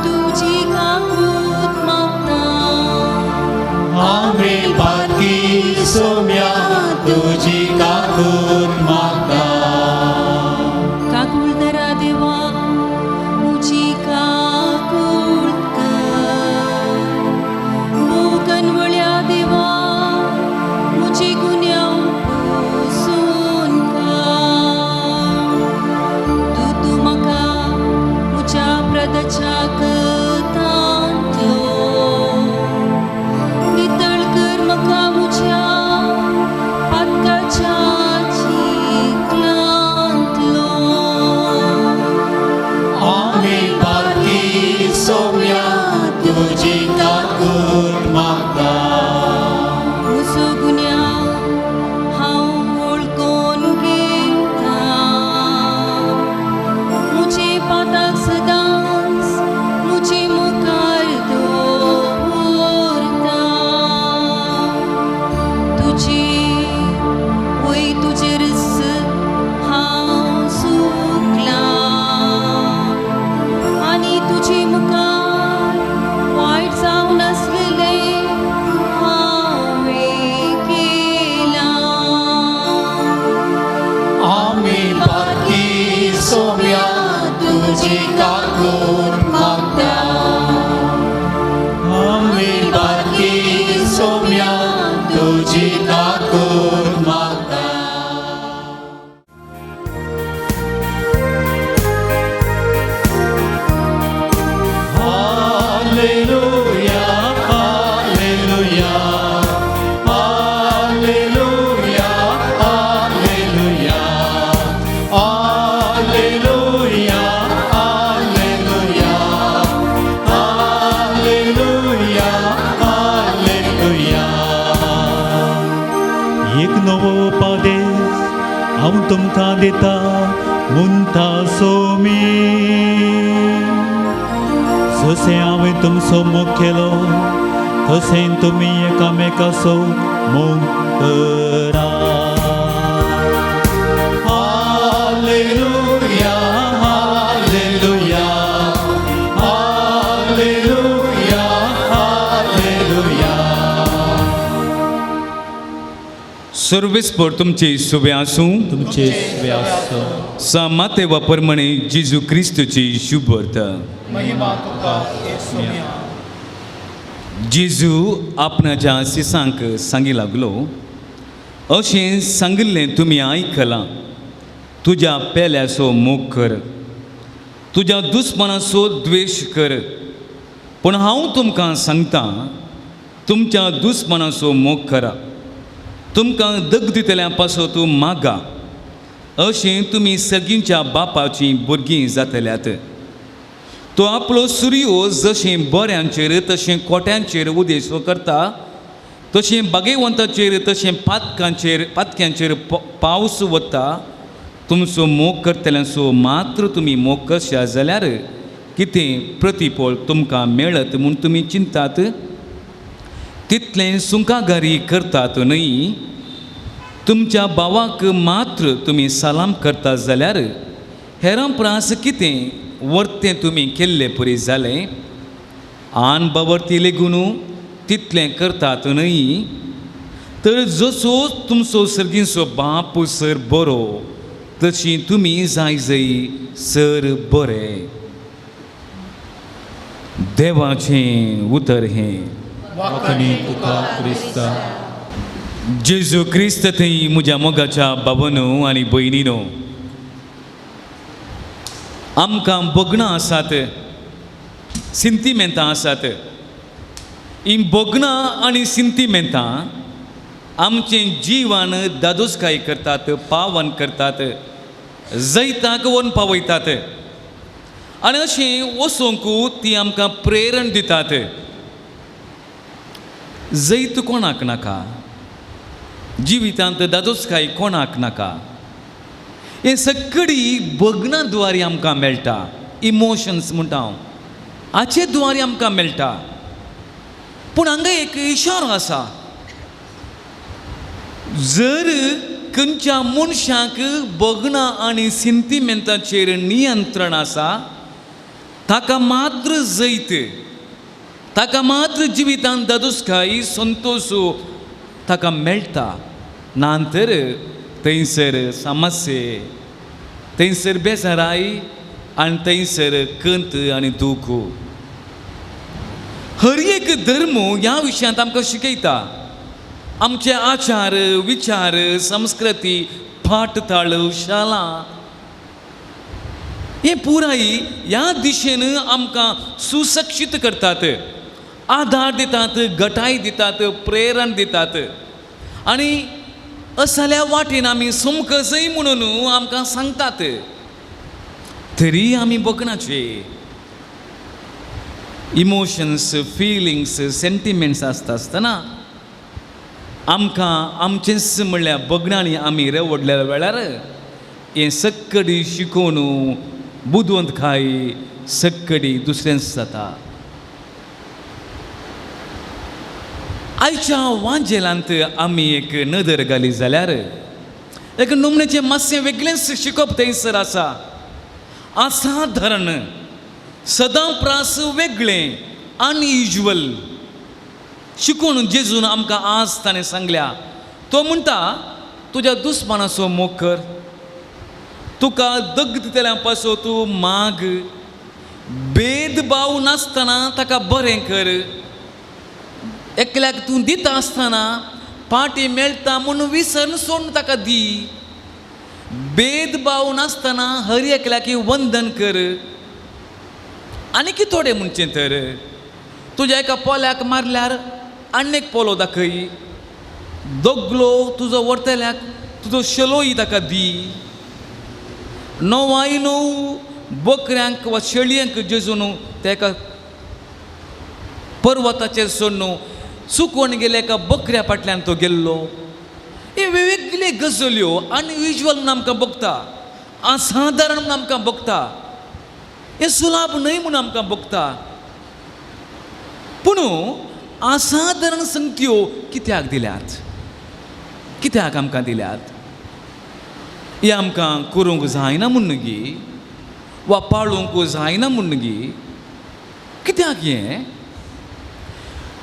तुजी काकूत मागता. आमी पातकी सोम्या तुजी काकूत मागता. काकूळ दरा देवा मुजी काकूळ कर, मोगनवळ्या देवा मुजी गुन्यांव पुसून काड. तूं तूं म्हाका म्हज्या प्रदच्या कथांतलो नितळ कर, म्हाका म्हज्या पातकाच्या चिखलांतलो. आमी पातकी सोम्या तुजी काकूत मागता. म्हजो गुन्यांव हांव वळखून घेता, म्हजे पाताक सदांच म्हजे मुखार दवरता. तुजी वय तुजेरच हांव चुकलां आनी तुजे मुखार वायट जावन आसलेलें हांवें केलां. आमी पातकी सोम्या तुजी काकूत मागता. आमी पातकी सोम्या तुजी काकूत मागता. Hallelujah, hallelujah, hallelujah, hallelujah, hallelujah, hallelujah, hallelujah, hallelujah. एक नवो उपदेश हांव तुमकां दिता मुंता सोमी, जशें हांवें तुमचो मोग केलो तशें तुमी एकामेकाचो मोग करा. Hallelujah, hallelujah, hallelujah, hallelujah. सर्वेस्पर तुमचे सुबे आसूं. तुमचे सुबे आसूं. सामाते वापरमणे जेजू क्रिस्तूची शुभर्त. महिमा तुका येसुम्या. जेजू आपणाच्या सिसांक सांगी लागलो, अशें सांगिल्लें तुमी आयकलां, तुज्या पेल्याचो मोग कर, तुज्या दुस्मानाचो द्वेश कर. पूण हांव तुमकां सांगता, तुमच्या दुस्मानाचो मोग करा, तुमकां दग दितल्या पासत मागा, अशें तुमी सगळींच्या बापाचीं भुरगीं जातल्यात. तो आपलो सुर्यो जशें बऱ्यांचेर तशें कोट्यांचेर उदेसो करता, तशें बागेवंताचेर तशें पातक्यांचेर पावस वता. तुमचो मोग करतल्यांचो मात्र तुमी मोग करशात जाल्यार कितें प्रतिफळ तुमकां मेळत म्हूण तुमी चिंतात? तितलें सुंकागारी करतात न्हय? तुमच्या भावाक मात्र तुमी सलाम करतात जाल्यार हेरां प्रास कितें वर्तें तुमी केल्ले परी जालें? आन बावर्ती लेगून तितलें करतात न्हय? तर जसो तुमचो सर्गींचो बाप सर बरो तशी तुमी जाय जय सर बरे. देवाचें उतर हें. वाखणी तुका क्रिस्ता. जेजू क्रिस्त थंय म्हज्या मोगाच्या बाबानो आनी भयणीनो, आमकां भोगणां आसात, सिंतिमेंतां आसात. हीं भोगणां आनी सिंतिमेंतां आमचें जिवन दादोसकाय करतात, पावन करतात, जैताक व्हरून पावयतात आनी अशें वचूंक ती आमकां प्रेरण दितात. जैत कोणाक नाका? जिवितांत दादोसकाय कोणाक नाका? हें सगळी भगणां द्वारे आमकां मेळटा. इमोशन्स म्हणटा हांव, हाचे द्वारे आमकां मेळटा. पूण हांगा एक इशारो आसा. जर खंयच्या मनशाक भगणां आनी सिंतिमेंताचेर नियंत्रण आसा ताका मात्र जैत, ताका मात्र जिवितांत दादोसकाय संतोश ताका मेळटा. ना तर थंयसर समस्ये, थंयसर बेजाराय आनी थंयसर कंत आनी दूख. हर एक धर्म ह्या विशयांत आमकां शिकयता. आमचे आचार विचार, संस्कृती, पाठ ताळ, शाळा हे पुराय ह्या दिशेन आमकां सुसक्षीत करतात, आधार दितात, गटाय दितात, प्रेरण दितात आनी असल्या वाटेन आमी समकसय म्हणून आमकां सांगतात. तरी आमी बगनाचे इमोशन्स, फिलिंग्स, सेंटिमेंट्स आसता आसतना आमकां आमचेंच म्हणल्यार बगणांनी आमी रेवडल्या वेळार हें सक्कडी शिकोवन बुदवंतकाय सक्कडी दुसरेंच जाता. आयच्या वांजेलांत आमी एक नदर घाली जाल्यार एक नमण्याचें मातशें वेगळेंच शिकप थंयसर आसा. असाधारण, सदां प्रास वेगळें, अनयुज्युअल शिकून जेजून आमकां आज ताणें सांगल्या. तो म्हणटा तुज्या दुस्मानाचो मोग कर, तुका दग दितल्या पासो तूं माग, भेदभाव नासतना ताका बरें कर, एकल्याक तूं दिता आसतना पाटी मेळटा म्हूण विसर सोडून ताका दी, भेदभाव नासतना हर एकल्याक वंदन कर. आनी कितें थोडें म्हणचें तर तुज्या एका पोल्याक मारल्यार आनी एक पोलो दाखय, दोगलो तुजो व्हरतल्याक तुजो शेलोय ताका दी. णवाय णव बकऱ्यांक वा शेळयांक जेजून तेका पर्वताचेर सोडून चुकोवन गेले एका बकऱ्या फाटल्यान तो गेल्लो. हे वेगवेगळे गजल्यो अनयुज्युअल म्हूण आमकां भोगता, असाधारण म्हूण आमकां भोगता, हें सुलाभ न्हय म्हूण आमकां भोगता. पूण असाधारण संगत्यो कित्याक दिल्यात, कित्याक आमकां दिल्यात? हें आमकां करूंक जायना म्हूण गी वा पाळूंक जायना म्हूण गी, कित्याक हें?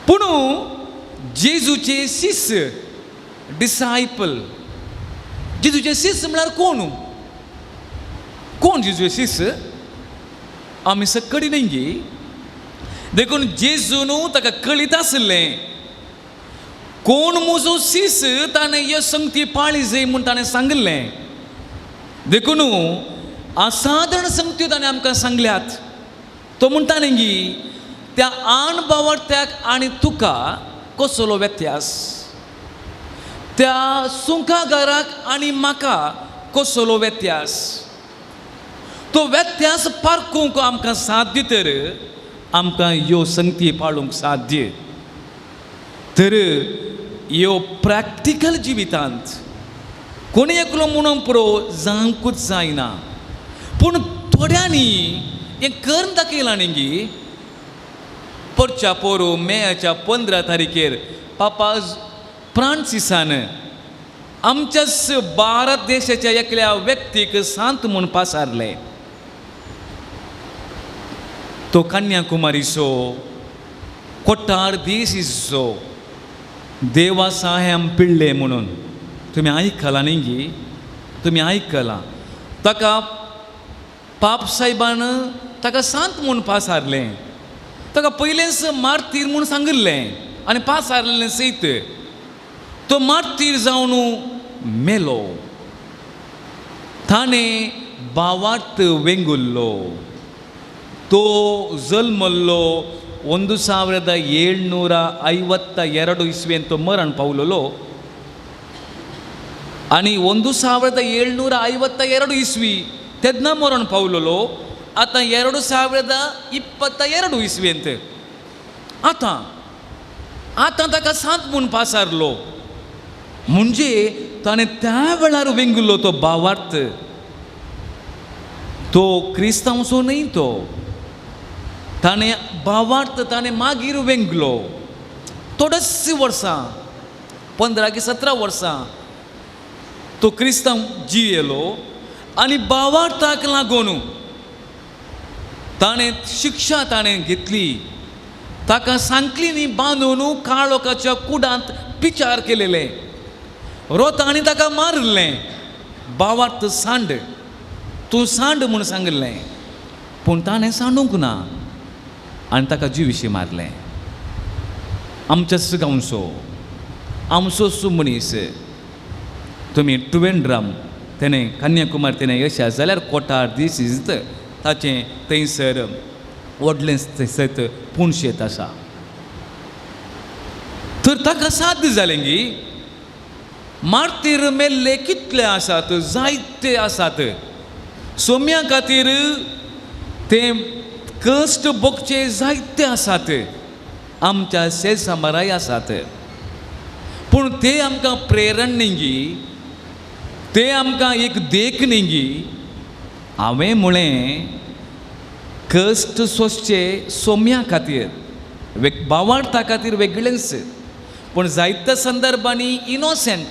पूण जेजूचे शिष्य, डिसायपल, जेजूचे शिष्य म्हळ्यार कोण? कोण जेजूचे शिष्य? आमी सक्कडी न्हय गी. देखून जेजून ताका कळीत आशिल्लें कोण म्हजो शिष्य, ताणें ह्यो संगती पाळी जाय म्हूण ताणें सांगिल्लें. देखून असाधारण संगत्यो ताणें आमकां सांगल्यात. तो म्हणटा न्ही गी त्या आण बावडत्याक आनी तुका कसलो व्यत्यास, त्या सुंकागाराक आनी म्हाका कसलो व्यत्यास. तो व्यत्यास पारखूंक आमकां साध्य तर आमकां ह्यो संगती पाळूंक साध्य. तर ह्यो प्रॅक्टिकल जिवितांत कोणी एकलो म्हणून पुरो जावंकूच जायना. पूण थोड्यांनी हें करून दाखयलां न्ही गी. परच्या पोरूं मेयाच्या 15 तारखेर पापा फ्रांसिसान आमच्याच भारत देशाच्या एकल्या व्यक्तीक सांत म्हूण पासारलें. तो कन्याकुमारीचो, कोट्टार देशीचो, देवा साहेम पिळ्ळे म्हणून तुमी आयकलां न्ही गी, तुमी आयकलां. ताका पाप साहेबान ताका सांत म्हूण पासारलें. ताका पयलेंच मार्तीर म्हूण सांगिल्लें आनी पासारलें सयत. तो मार्तीर जावन मेलो. ताणें भावार्थ वेंगुल्लो. तो जल्मल्लो 1752 ಇಸ್ವಿಯಂತ ಮರಣ ಪಾವಲೋ आनी 1752 ಇಸ್ವಿ तेन्ना मरण पावलेलो. आतां 2022 इस्वेंत आतां आतां ताका सांत म्हूण पासारलो. म्हणजे ताणें त्या वेळार वेंगुल्लो तो भावार्थ. तो क्रिस्तांवचो न्हय, तो ताणें भावार्थ ताणें मागीर वेंगलो. थोडेच वर्सां, 15 की 17 वर्सां तो क्रिस्तांव जियेलो आनी भावार्थाक लागून ताणें शिक्षा ताणें घेतली. ताका सांकलींनी बांदून काळोखाच्या कुडांत पिचार केलेले, रोतांनी ताका मारिल्लें. भावार्थ सांड, तूं सांड म्हूण सांगिल्लें, पूण ताणें सांडूंक ना आनी ताका जिविशी मारलें. आमच्याच गांवचो, आमचोच मनीस, तुमी ट्रिवेंड्रम तेणें कन्याकुमारी तेणें यशा जाल्यार कोटार दीस ताचें थंयसर व्हडलें सत पुणशेत आसा. तर ताका साध्य जालें गी. मार्तीर मेल्ले कितले आसात, जायते आसात. सोम्या खातीर ते कश्ट भोगचे जायते आसात, आमच्या शेजाराय आसात. पूण ते आमकां प्रेरण न्ही गी, ते आमकां एक देख न्ही गी. हांवें म्हळें कश्ट सोंसचे सोम्या खातीर, भावार्था खातीर वेगळेंच, पूण जायत्या संदर्भांनी इनोसेंट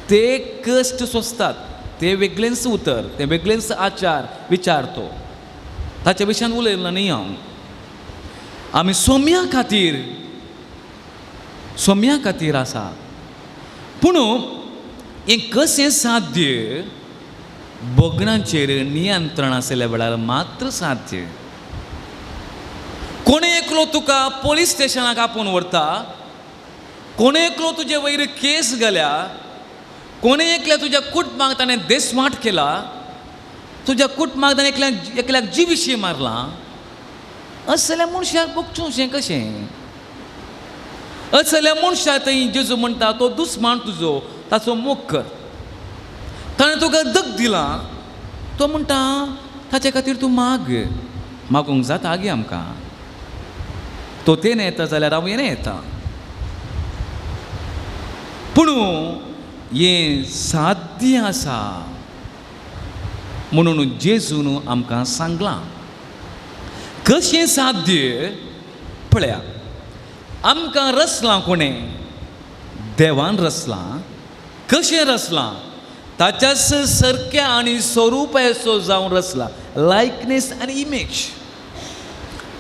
ते कश्ट सोंसतात, ते वेगळेंच उतर, ते वेगळेंच आचार विचार. तो ताच्या विशयान उलयला न्ही हांव. आमी सोम्या खातीर, सोम्या खातीर आसा. पूण हें कशें साध्य? भोगणांचेर नियंत्रण आसल्या वेळार मात्र साध्य. कोणे एकलो तुका पोलीस स्टेशनाक आपोवन व्हरता, कोणे एकलो तुजे वयर केस घाल्या, कोणे एकल्या तुज्या कुटुंबाक ताणें देसवाट केला, तुज्या कुटुंबाक ताणें एकल्याक जिविशी मारला, असल्या मनशाक भोगचें कशें? असल्या मनशाक थंय जेजू म्हणटा तो दुस्मान तुजो, ताचो मोग कर. ताणें तुका दग दिला, तो म्हणटा ताचे खातीर तूं माग. मागूंक जाता गे आमकां. तो तेणे येता जाल्यार हांव येणे येता. पूण हें साध्य आसा म्हणून जेजून आमकां सांगलां. कशें साध्य? पळया, आमकां रचलां कोणें? देवान रचलां. कशें रचलां? ताच्याच सारक्या आनी स्वरुपाचो जावन रचला, लायकनेस आनी इमेज.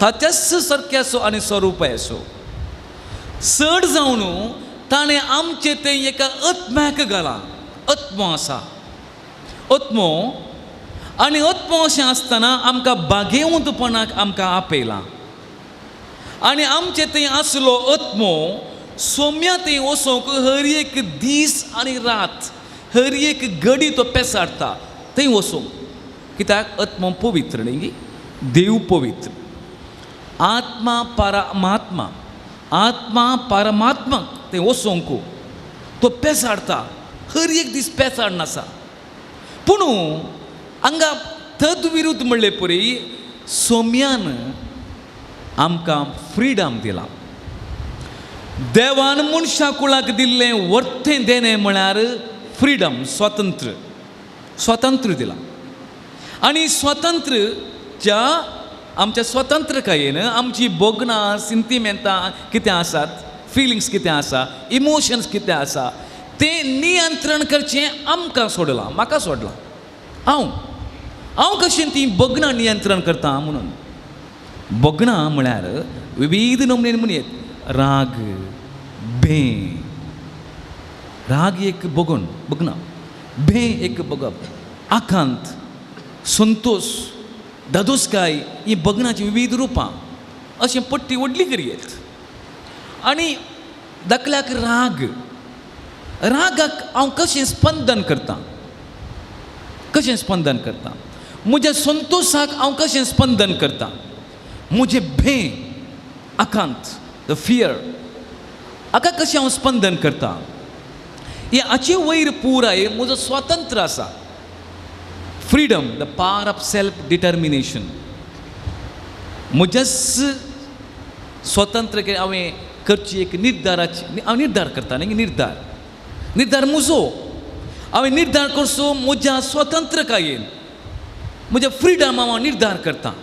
ताच्याच सारक्याचो आनी स्वरुपाचो. चड जावन ताणें आमचें तें एका आत्म्याक घालां. आत्मो आसा, आत्मो. आनी आत्मो अशें आसतना आमकां बागेवंतपणाक आमकां आपयलां. आनी आमचें थंय आसलो आत्मो सोम्या थंय वचोंक हर एक दीस आनी रात, हर एक घडी तो पेसाडटा थंय वचोंक. कित्याक? आत्मो पवित्र न्ही, देव पवित्र, आत्मा परमात्मा, आत्मा परमात्माक थंय वचोंक तो पेसाडटा, हर एक दीस पेसाडनासा. पूण हांगा तद विरुद्ध म्हणले परी सोम्यान आमकां फ्रिडम दिला. देवान मनशा कुळाक दिल्लें वर्तें देणें म्हळ्यार फ्रिडम, स्वातंत्र्य, स्वातंत्र्य दिलां. आनी स्वातंत्र्य ज्या आमच्या स्वतंत्रकायेन आमची भोगणां, सिंतिमेंतां कितें आसात, फिलिंग्स कितें आसा, इमोशन्स कितें आसा, तें नियंत्रण करचें आमकां सोडलां, म्हाका सोडलां. हांव हांव कशें तीं भोगणां नियंत्रण करता म्हणून. भोगणां म्हळ्यार विविध नमुने म्हणयेत. राग, भंय. राग एक भोगण, भोगणां. भंय एक भोगप, आकांत, संतोश, धादोसकाय, ही भोगणाची विविध रुपां. अशें पट्टी व्हडली करयेत. आनी धाकल्याक राग, रागाक हांव कशें स्पंदन करता, कशें स्पंदन करता, म्हज्या संतोशाक हांव कशें स्पंदन करता, म्हजें भंय, आकांत, the fear, हाका कशें हांव स्पंदन करता, हे हाचे वयर पुराय म्हजो स्वातंत्र्य आसा. Freedom, the power of self determination. म्हज्याच स्वतंत्र हांवें करची एक निर्धाराची, हांव निर्धार करता न्ही, निर्धार, निर्धार म्हजो, हांवें निर्धार करचो म्हज्या स्वतंत्रकायेन, म्हज्या फ्रिडम हांव निर्धार करता.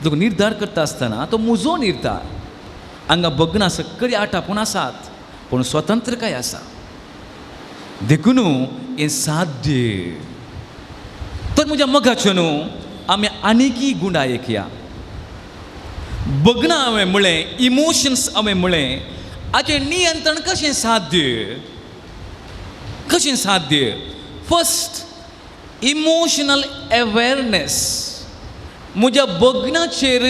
देखून निर्धार करता आसतना तो म्हजो निर्धार. हांगा भग्न सगळीं आटापून आसात, पूण स्वतंत्रकाय आसा. देखून हें साध्य. तर म्हज्या मोगाच्यो न्हू आमी आनीकय गुंडा एकया बगना हांवें म्हळें, इमोशन्स हांवें म्हळें, हाचें नियंत्रण कशें साध्य, कशें साध्य? First emotional awareness. म्हज्या बगनाचेर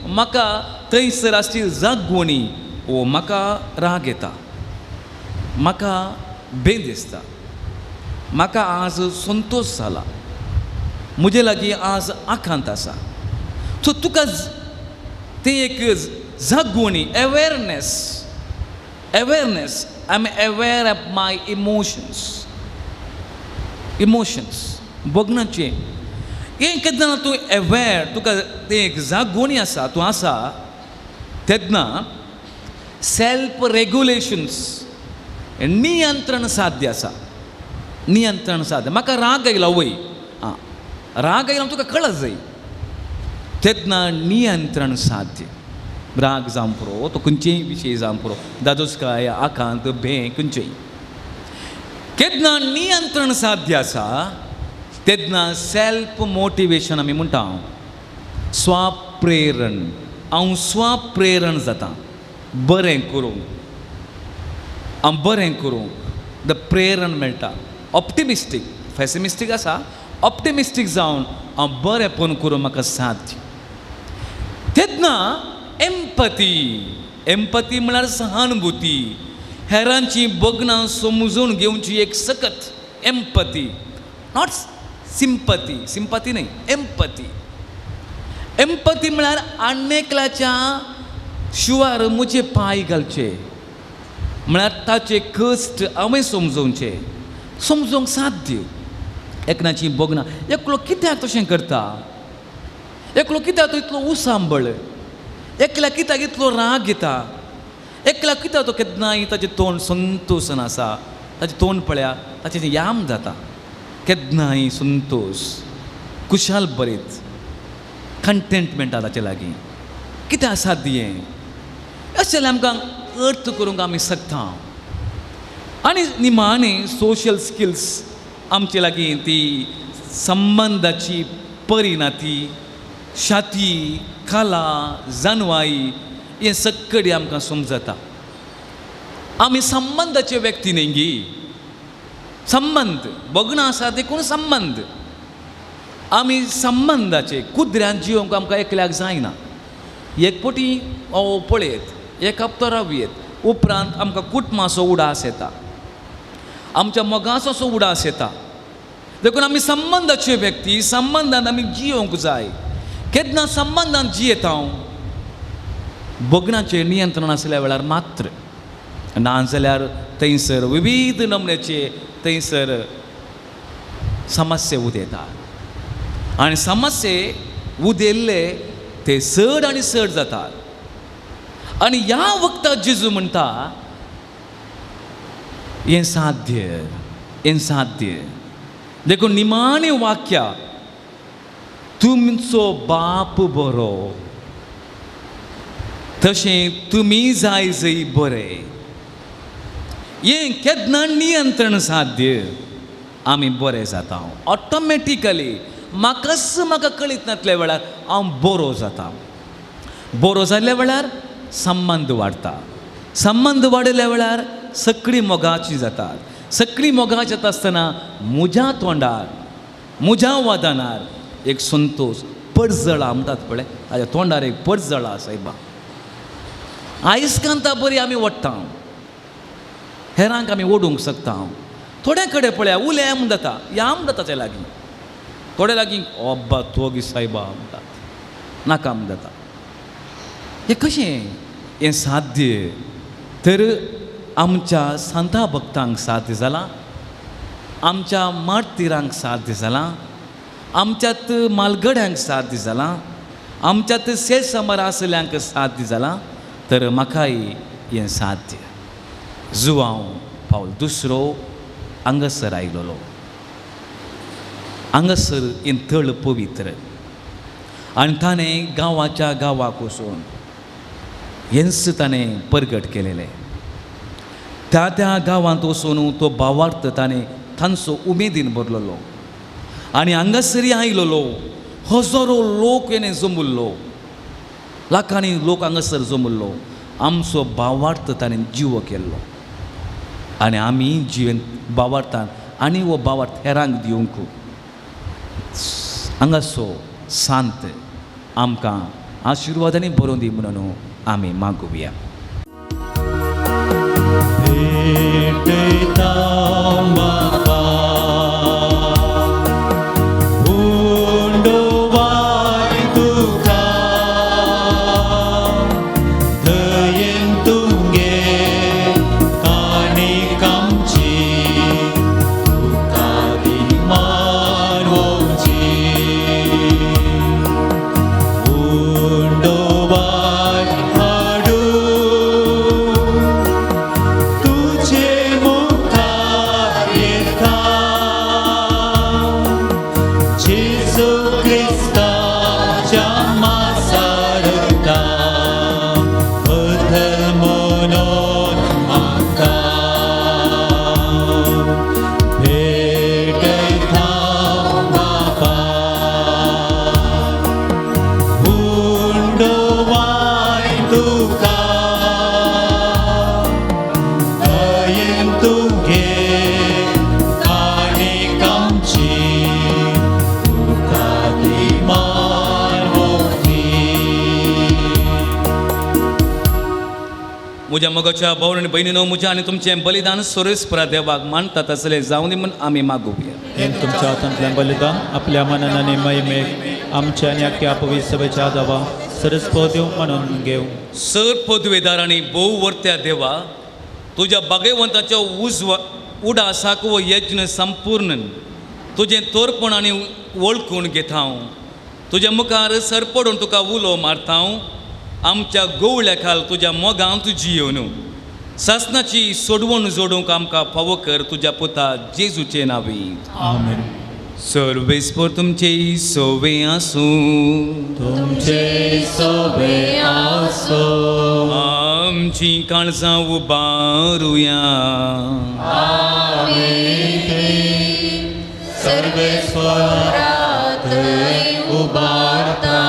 म्हाका थंयसर आसची जागवणी, ओ म्हाका राग येता, म्हाका बें दिसता, म्हाका आज संतोश जाला, म्हजे लागीं आज आकांत आसा. सो तुका तें एक जागवणी, awareness, awareness. I am aware of my emotions, emotions बगनाचें हें केन्ना तूं अवेर, तुका तें एक जागवणी आसा, तूं आसा तेन्ना सेल्फ रेगुलेशन्स, नियंत्रण साध्य आसा, नियंत्रण साध्य. म्हाका राग आयला वय, आं राग आयला तुका कळत जाय, तेन्ना नियंत्रण साध्य. राग जावं पुरो, तो खंयचेय विशय जावं पुरो, दादोसकाय, आकांत, भें, खंयचेय. केन्ना नियंत्रण साध्य आसा तेन्ना सेल्फ मोटिवेशन आमी म्हणटा, स्वप्रेरण. हांव स्वप्रेरण जाता बरें करूंक, हांव बरें करूंक the प्रेरण मेळटा. ऑप्टिमिस्टीक, फेसिमिस्टीक आसा, ऑप्टिमिस्टीक जावन हांव बरेंपण करूं म्हाका साध्य. तेन्ना एम्पती, एम्पती म्हळ्यार सहानुभूती, हेरांची बगनां समजून घेवची एक सकत एम्पती, not sympathy, sympathy न्हय, एम्पती. एम्पती म्हळ्यार आनेकल्याच्या शिवार म्हजे पांय घालचे, म्हळ्यार ताचे कश्ट हांवें समजोवचे, समजोवंक साध्य. एकणाची बगनां, एकलो कित्याक तशें करता, एकलो कित्याक तो इतलो उसांबळ, एकल्या कित्याक इतलो राग येता, एकल्या कित्याक तो केन्नाय ताचें तोंड संतोशन आसा, ताचें तोंड पळया ताचें याम जाता, केन्नाय संतोश, खुशाल बरीत, कंटेंटमेंट ताचे लागीं कितें आसा दियें. अशें जाल्यार आमकां अर्थ करूंक आमी शकता. आनी निमाणें सोशल स्किल्स आमचे लागीं ती संबंदाची परिणाती, शाती, कला, जानवाई हें सगळें आमकां समजता. आमी संबंदाचे व्यक्ती न्ही गी, संबंद बगणां आसा देखून संबंद, आमी संबंदाचे कुद्र्यान जिवंक आमकां एकल्याक जायना. एक पटी पळयत, एक हप्तो रावयेत, उपरांत आमकां कुटुंबाचो उडास येता, आमच्या मोगाचो असो उडास येता. देखून आमी संबंदाचे व्यक्ती, संबंदान आमी जियोंक जाय. केन्ना संबंदान जियेता हांव बगणाचेर नियंत्रण आसल्या वेळार मात्र, ना जाल्यार थंयसर विविध नमुन्याचे थंयसर समस्या उदेता आनी समस्ये उदेल्ले ते चड आनी चड जातात. आनी ह्या वखदाक जेजू म्हणटा हें साध्य, हें साध्य. देखून निमाणें वाक्य, तुमचो बाप बरो तशें तुमी जाय जय बरें. हें केन्ना नियंत्रण साध्य आमी बरें जाता ऑटोमॅटिकली. म्हाकाच म्हाका कळीत नासल्या वेळार हांव बरो जाता. बरो जाल्ल्या वेळार संबंद वाडटा, संबंद वाडिल्ल्या वेळार सगळीं मोगाची जातात. सगळीं मोगाची जाता आसतना म्हज्या तोंडार, म्हज्या वादनार एक संतोश परजळा म्हणटात पळय, ताज्या तोंडार एक परजळा सायबा. आयस्कांता बरी आमी ओडटा, हेरांक आमी ओडूंक शकता. थोड्या कडेन पळया उलया म्हूण जाता, या म्हण जाता ताच्या लागीं, थोडे लागीं अब्बा तोगी सायबा म्हणटात, नाका म्हण जाता. हें कशें हें साध्य? तर आमच्या सांता भक्तांक साध्य जालां, आमच्या मार्तिरांक साध्य जालां, आमच्यात मालगड्यांक साध्य जालां, आमच्यात सेसमर आसल्यांक साध्य जालां. तर म्हाकाय हें साध्य. जुवांव पावल दुसरो हांगासर आयलोलो, हांगासर हें तळ पवित्र आनी ताणें गांवाच्या गांवाक वचून हेंच ताणें परगट केलेलें. त्या त्या गांवांत वचून तो भावार्थ ताणें तांचो उमेदीन भरलेलो आनी हांगासरी आयलेलो हजारो लोक येणे जमुल्लो, लाखांनी लोक हांगासर जमुल्लो. आमचो भावार्थ ताणें जिवो केल्लो आनी आमी जिवन भावार्थान आनी हो भावार्थ हेरांक दिवंक हांगासो शांत आमकां आशिर्वादांनी बरोवन दी म्हणून आमी मागुया. भेटयता बापा उंडोवाय तुका दयेन तुगे काणीक आमची तुका दी मानवची उंडोवाय हाडू तुझे मुखार येता जेजू क्रिस्ताच्या मासारता बदल म्हणून म्हाका भेटयता बापा उंडोवाय तुका दयेन तुगे काणीक आमची तुका दी मानवती. म्हज्या मोगाच्या भाव आनी भयणीनो, म्हज्या आनी तुमचें बलिदान सुरेस्परा देवाक मानतात तसलें जावं दी म्हूण आमी मागुया. हें तुमच्या हातांतलें बलिदान आपल्या मनान आनी महिमेक आमच्या आनी अख्ख्या पवित्र सभेच्या दावा सरस्पत देव म्हणून घेवं. सर पदवेदार आनी भोव वर्त्या देवा, तुज्या बागेवंताच्या उजवा उडासाक वो यज्ञ संपूर्ण तुजें तोरपण आनी वळखून घेता हांव. तुज्या मुखार सरपडून तुका उलो मारता हांव. आमच्या गोवळ्या खाल तुज्या मोगांत जियोन सासनाची सोडवण जोडूंक आमकां फावो कर तुज्या पुता जेजूचे नांवी. आमेन. सर्वेस्पर तुमचे सोवे आसूं. तुमचे सोबे आसो. आमची काळजां उबारुया. सर्वेस्परात उबारता.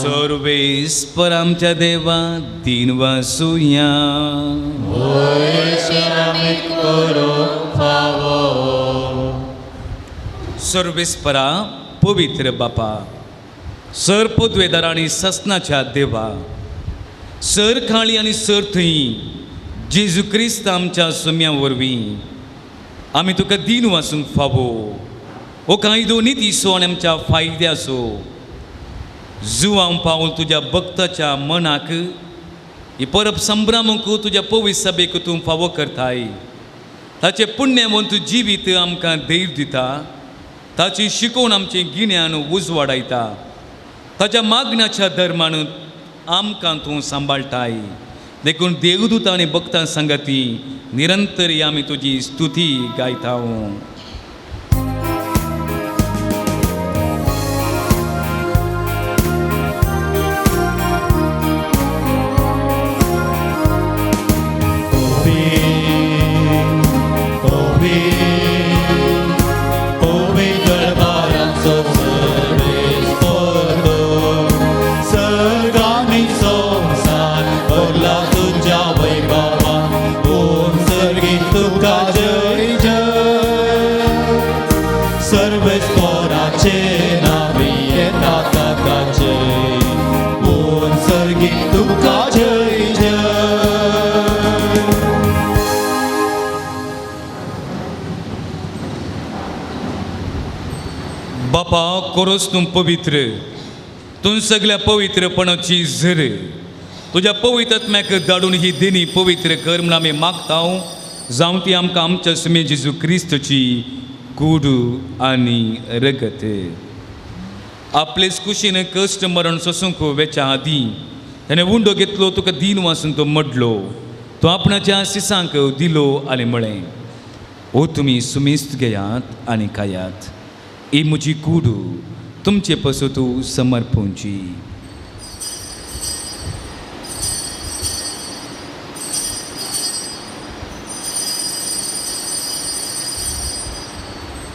सर्वेस्पर आमच्या देवा दीन वासुया. सर्वेस्परा पवित्र बापा, सर पदवेदार आनी ससनाच्या देवा, सर खाळी आनी सर थंय जेजू क्रिस्त आमच्या सुम्या वरवीं आमी तुका दीन वासूंक फावो हो कायदो नितीचो आनी आमच्या फायद्याचो. जुवांव पावल तुज्या भक्ताच्या मनाक ही परब संभ्रमूंक तुज्या पवित्र सभेक तूं फावो करताय. ताचें पुण्यवंत जिवीत आमकां धैर्य दिता, ताची शिकोवण आमचें गिन्यान उजवाडायता, ताच्या मागण्याच्या धर्मान आमकां तूं सांबाळटाय. देखून देवदूत आनी भक्तां सांगाती निरंतर आमी तुजी स्तुती गायता. बापा कोरोस तूं पवित्र, तूं सगल्या पवित्रपणाची झर, तुज्या पवित्र आत्म्याक धाडून ही देणी पवित्र कर म्हूण आमी मागता. जावं ती आमकां आमच्या सुमे जेजू क्रिस्तची कूड आनी रगत. आपलेच कुशीन कश्ट मरण सोसूंक वेच्या आदीं ताणें उंडो घेतलो, तुका दीन वासून तो मडलो, तो आपणाच्या सिसांक दिलो आनी म्हळें, ओ तुमी सुमेस्त घेयात आनी खायात, ही म्हजी कूड तुमचे पासत समर्पणची.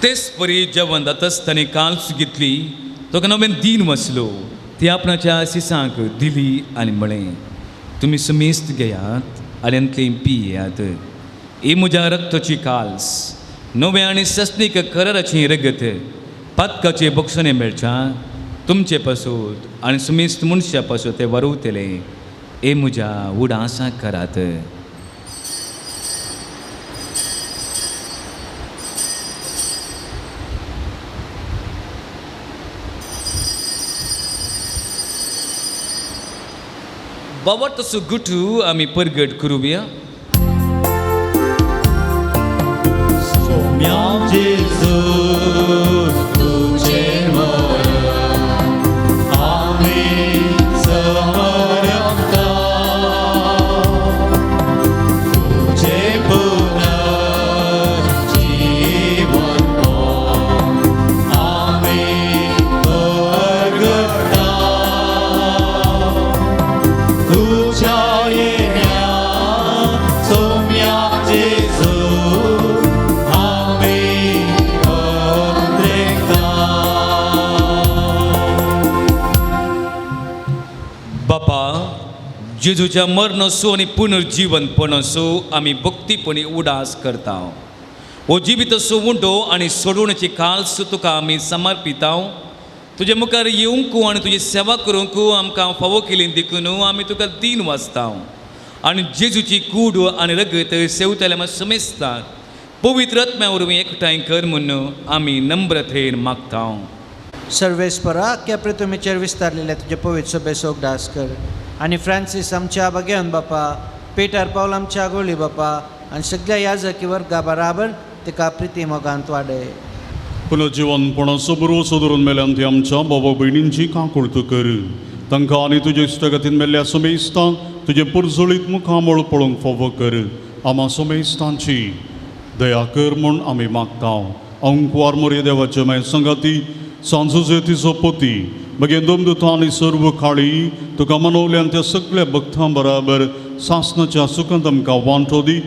तेच परी जेवण जातच ताणें काल्स घेतली, तो नवें दीन वसलो, ती आपणाच्या सिसांक दिली आनी म्हळें, तुमी सुमेस्त घेयात आनी आनी पियात. ही म्हज्या रक्ताची काल्स, नवें आनी सस्नीक कराराची रगत, पातकाचे बक्षणे मेळच्या तुमचे पासून आनी सुमेस्त मनशा पासून ते वरवतले. हे म्हज्या उडासा करात. बाबा तसो गुटू आमी परगट करुया. सोम्या जेजू तुझें मरण आमी समर्पता, तुझें पुनर्जीवनपण आमी परगटा, तुझ्या येण्या सोम्या जेजू आमी अंद्रेकता. बापा, जेजूच्या मरणाचो आनी पुनर्जीवनपणाचो आमी भक्तीपणी उडास करता. हो जिवीत असो उंडो आनी सोडवण्याची काल्स तुका आमी समर्पिता. तुजे मुखार येवंक आनी तुजी सेवा करूंक आमकां फावो केली देखून आमी तुका दीन वाचता. आनी जेजूची कूड आनी रगत सेवतल्या समेस्ता पवित्र आत्म्या वरवीं एकठांय कर म्हूण आमी नम्रतेन मागता. सर्वेस्परा अख्ख्या पृथ्वीचेर विस्तारलेल्या तुजे पवित्र सभेचो उगडास कर आनी फ्रांसीस आमच्या बागेवन बापा, पेटर पावल आमच्या गोळी बापा आनी सगळ्या याजकी वर्गा बराबर तिका प्रिती मोगांत वाडय. पुनर्जीवनपणाचो बरोसो धरून मेल्यान ती आमच्या बाबा भयणींची काकुळत कर. तांकां आनी तुजे इश्टागतीन मेल्ल्या समेस्तांक तुजें पुरजळीत मुखामळ पळोवंक फावो कर. आमा समेस्तांची दया कर म्हूण आमी मागता. अंकवार मोरये देवाचे माय संगाती सांजो तिचो पती मगेर दोमदुतां आनी सर्व काळी तुका मनवल्यान त्या सगळ्या भक्तां बराबर सासनाच्या सुखांत आमकां वांटो दी.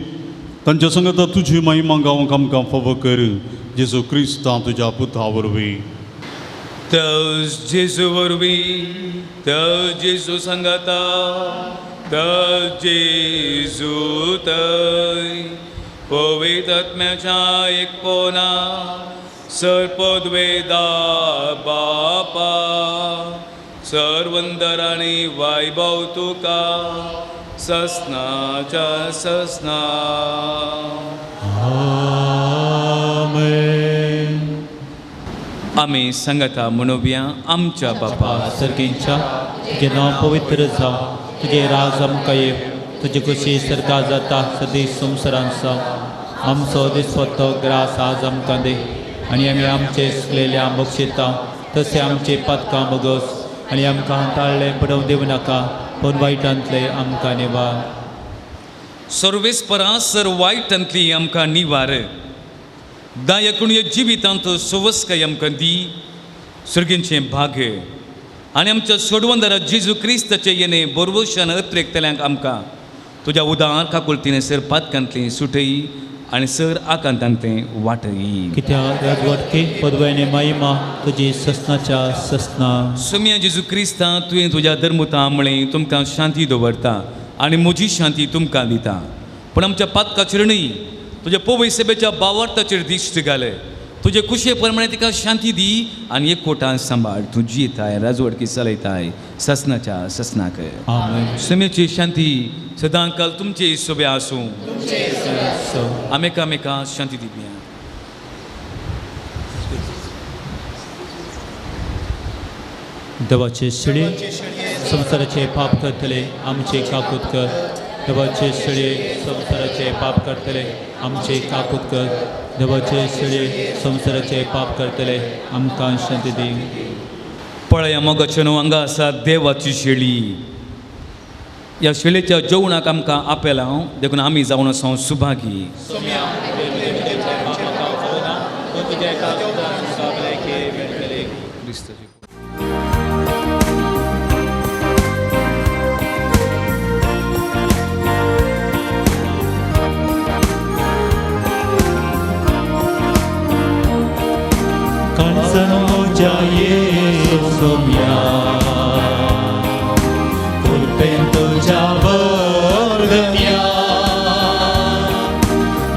तांच्या संगता तुजी महिमा गावंक आमकां फावो कर. जेजू क्रिस्ता तुज्या पुता वरवीं. तस जेजू वरवीं, तस जेजू संगता, तस जेजू तय पवित्र आत्म्याच्या एकपणा सर्पद्वेदा बापा सर्वंदराणी वैभव तुका ससनाच्या ससना. आमेन. आमी संगता म्हणोवया. आमच्या बापा सर्गींच्या तुजें नांव पवित्र जावं, तुजें राज आमकां येवं, तुजी खुशी सरकार जाता सदीं संवसारांत जावं. आमचो दिसपत्तो ग्रास आज आमकां दी आनी आमी आमचे चुकलेल्या बक्षिता तशें आमचे पातकां बगस आनी आमकां ताळ्ळें पडोवंक दिवं नाका, पूण वायटांतलें आमकां निवार. सर्वेस्परा सर वायटांतली आमकां निवार. दायकूण जिवितांत सुवस्काय आमकां दी. सर्गींचें भाग्य आनी आमच्या सोडवंदरा जेजू क्रिस्ताचे येणे बोरवशान अत्रेकतल्यांक आमकां तुज्या उदार काकुळतीने सर पातकांतली सुटयी आनी सर आकांतांतलें वाटयी. कित्याक राजवटकी पदवयने महिमा तुजी ससनाच्या ससना. सोम्या जेजू क्रिस्ता, तुवें तुज्या धर्मुता म्हळें तुमकां शांती दवरता आनी म्हजी शांती तुमकां दिता. पूण आमच्या पातकाचेर न्हय, तुज्या पवय सेवेच्या बावार्थाचेर दिश्ट घाले. तुजे खुशये प्रमाणे तिका शांती दी आनी एकवटान सांबाळ. तूं जियेताय, राजवटकी चलयताय ससनाच्या ससनाक. आमेन. समेची शांती सदां काल तुमचे सोबे आसूं. आमी एकामेका शांती दिवया. देवाचे शेळये संवसाराचे पाप करतले आमचे काकूत कर. देवाचे शेळये संवसाराचे पाप करतले आमचे काकूत कर. देवाचे शेळये संवसाराचे पाप करतले आमकां शांती दी. पळया मोगाचे न्हू हांगा आसा देवाची शेळी. ह्या शेळयेच्या जेवणाक आमकां आपयला देखून आमी जावन आसा सुभागी. क्रिस्ताची म्हज्या येसोम्या कृपेन तुज्या बरदन्या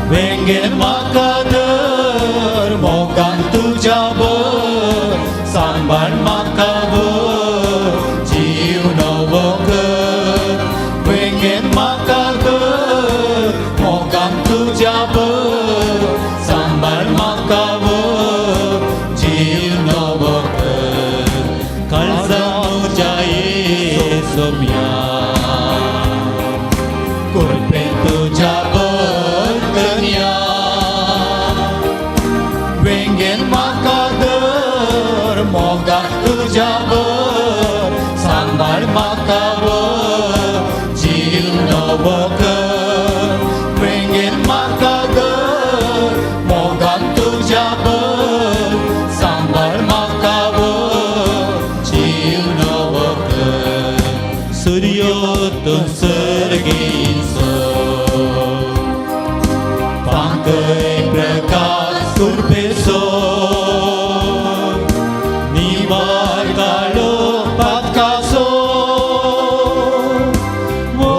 वेंगेन म्हाका धर मोगान तुज्या बर सांबाळ म्हाका वर जीव नवो कर वेंगेन म्हाका धर मोगान तुज्या बर सांबाळ म्हाका वर जीव नवो कर काळजान म्हज्या येसोम्या कृपेन तुज्या बरदन्या वेंगेन म्हाका धर मोगान तुज्या बर सांबाळ म्हाका वर जीव नवो कर वेंगेन म्हाका धर मोगान तुज्या बर सांबाळ म्हाका वर जीव नवो कर सुर्योतून सर्गीचो पांकय प्रकाश कृपेचो निवार काळो पातकाचो ओ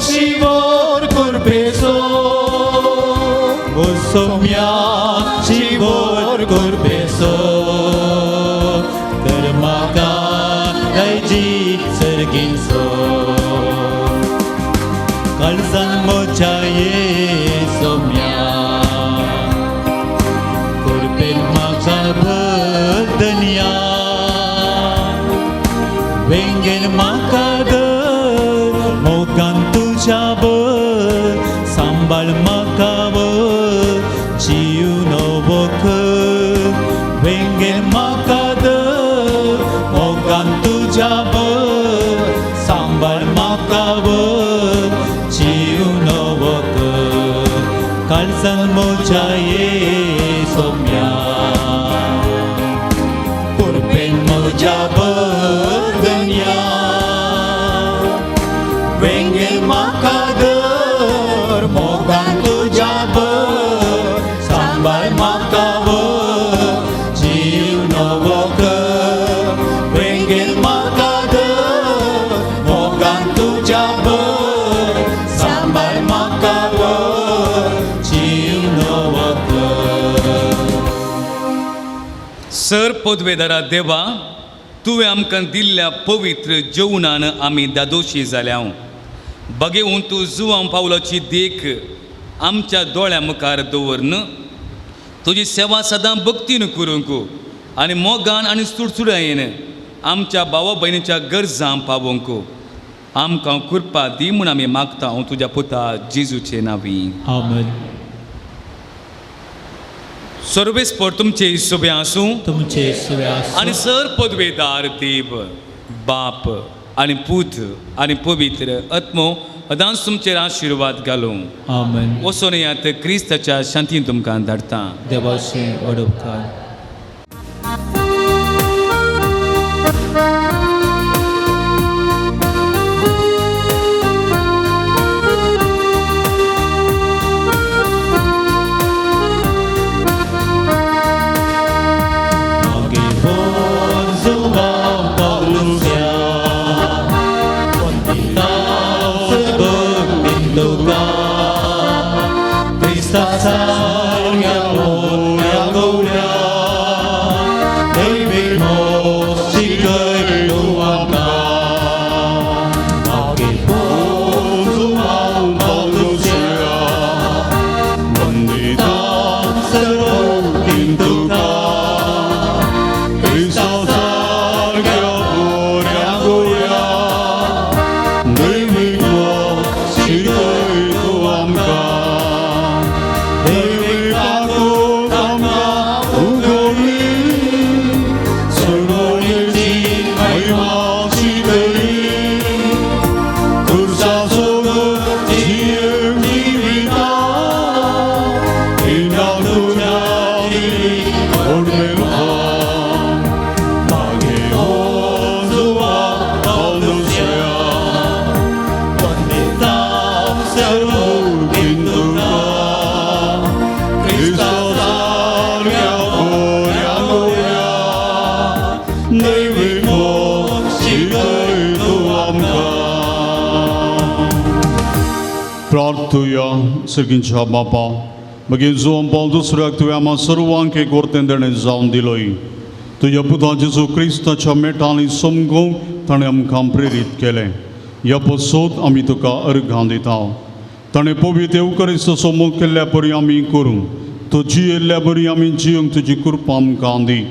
शिवोर कृपेचो ओ सोम्या शिवोर कृपेचो कर म्हाका दायजी सर्गीचो काळजान म्हज्या येसोम्या कृपेन म्हाका बदन्या वेंगेन म्हाका धर मोगान तुज्या बर सांबाळ म्हाका वर जीव नवो कर वेंगेन म्हाका धर मोगान तुज्या बर सांबाळ म्हाका वर जीव नवो कर काळजान म्हज्या येसोम्या कृपेन म्हज्या बरदन्या वेंगेन म्हाका धर मोगान तुज्या बर सांबाळ म्हाका वर जीव नवो कर वेंगेन म्हाका धर मोगान तुज्या बर सांबाळ म्हाका वर जीव नवो कर. सर पदवेदारा देवा, तुवें आमकां दिल्ल्या पवित्र जेवणान आमी दादोशी जाल्या. बगेवन तूं जुवां पावलाची देख आमच्या दोळ्या मुखार दवरन तुजी सेवा सदां भक्तीन करूंक आनी मोगान आनी सुडसुडायेन आमच्या भावा भयणीच्या गरजां पावोवंक आमकां कृपा दी म्हूण आमी मागता हांव तुज्या पुता जेजूचे नांवी. आमेन. सर्वेस्पर तुमचे सुबे आसूं तुमचे सुवे आसूं आनी सर पदवेदार देव बाप आनी पूत आनी पवित्र आत्मो सदांच तुमचेर आशिर्वाद घालूं. आमेन. वचून येयात, क्रिस्ताच्या शांतीन तुमकां धाडटा. देवाचे वडोपकार. Crista's प्रार्थुया सर्गींच्या बापा मागीर जुवान पावल दुसऱ्याक तुवें आमकां सर्वांक एक वर्तें देणें जावन दिलोय. तुज्या पुता जेजू क्रिस्ताच्या मेटांनी समगूंक ताणें आमकां प्रेरीत केलें. ह्या पसोत आमी तुका अर्घां दिता. ताणें पवित्र येवकरीचो मोग केल्ल्या परी आमी करूं, तो जियेल्ल्या बरी आमी जियोंक तुजी कृपा आमकां दी.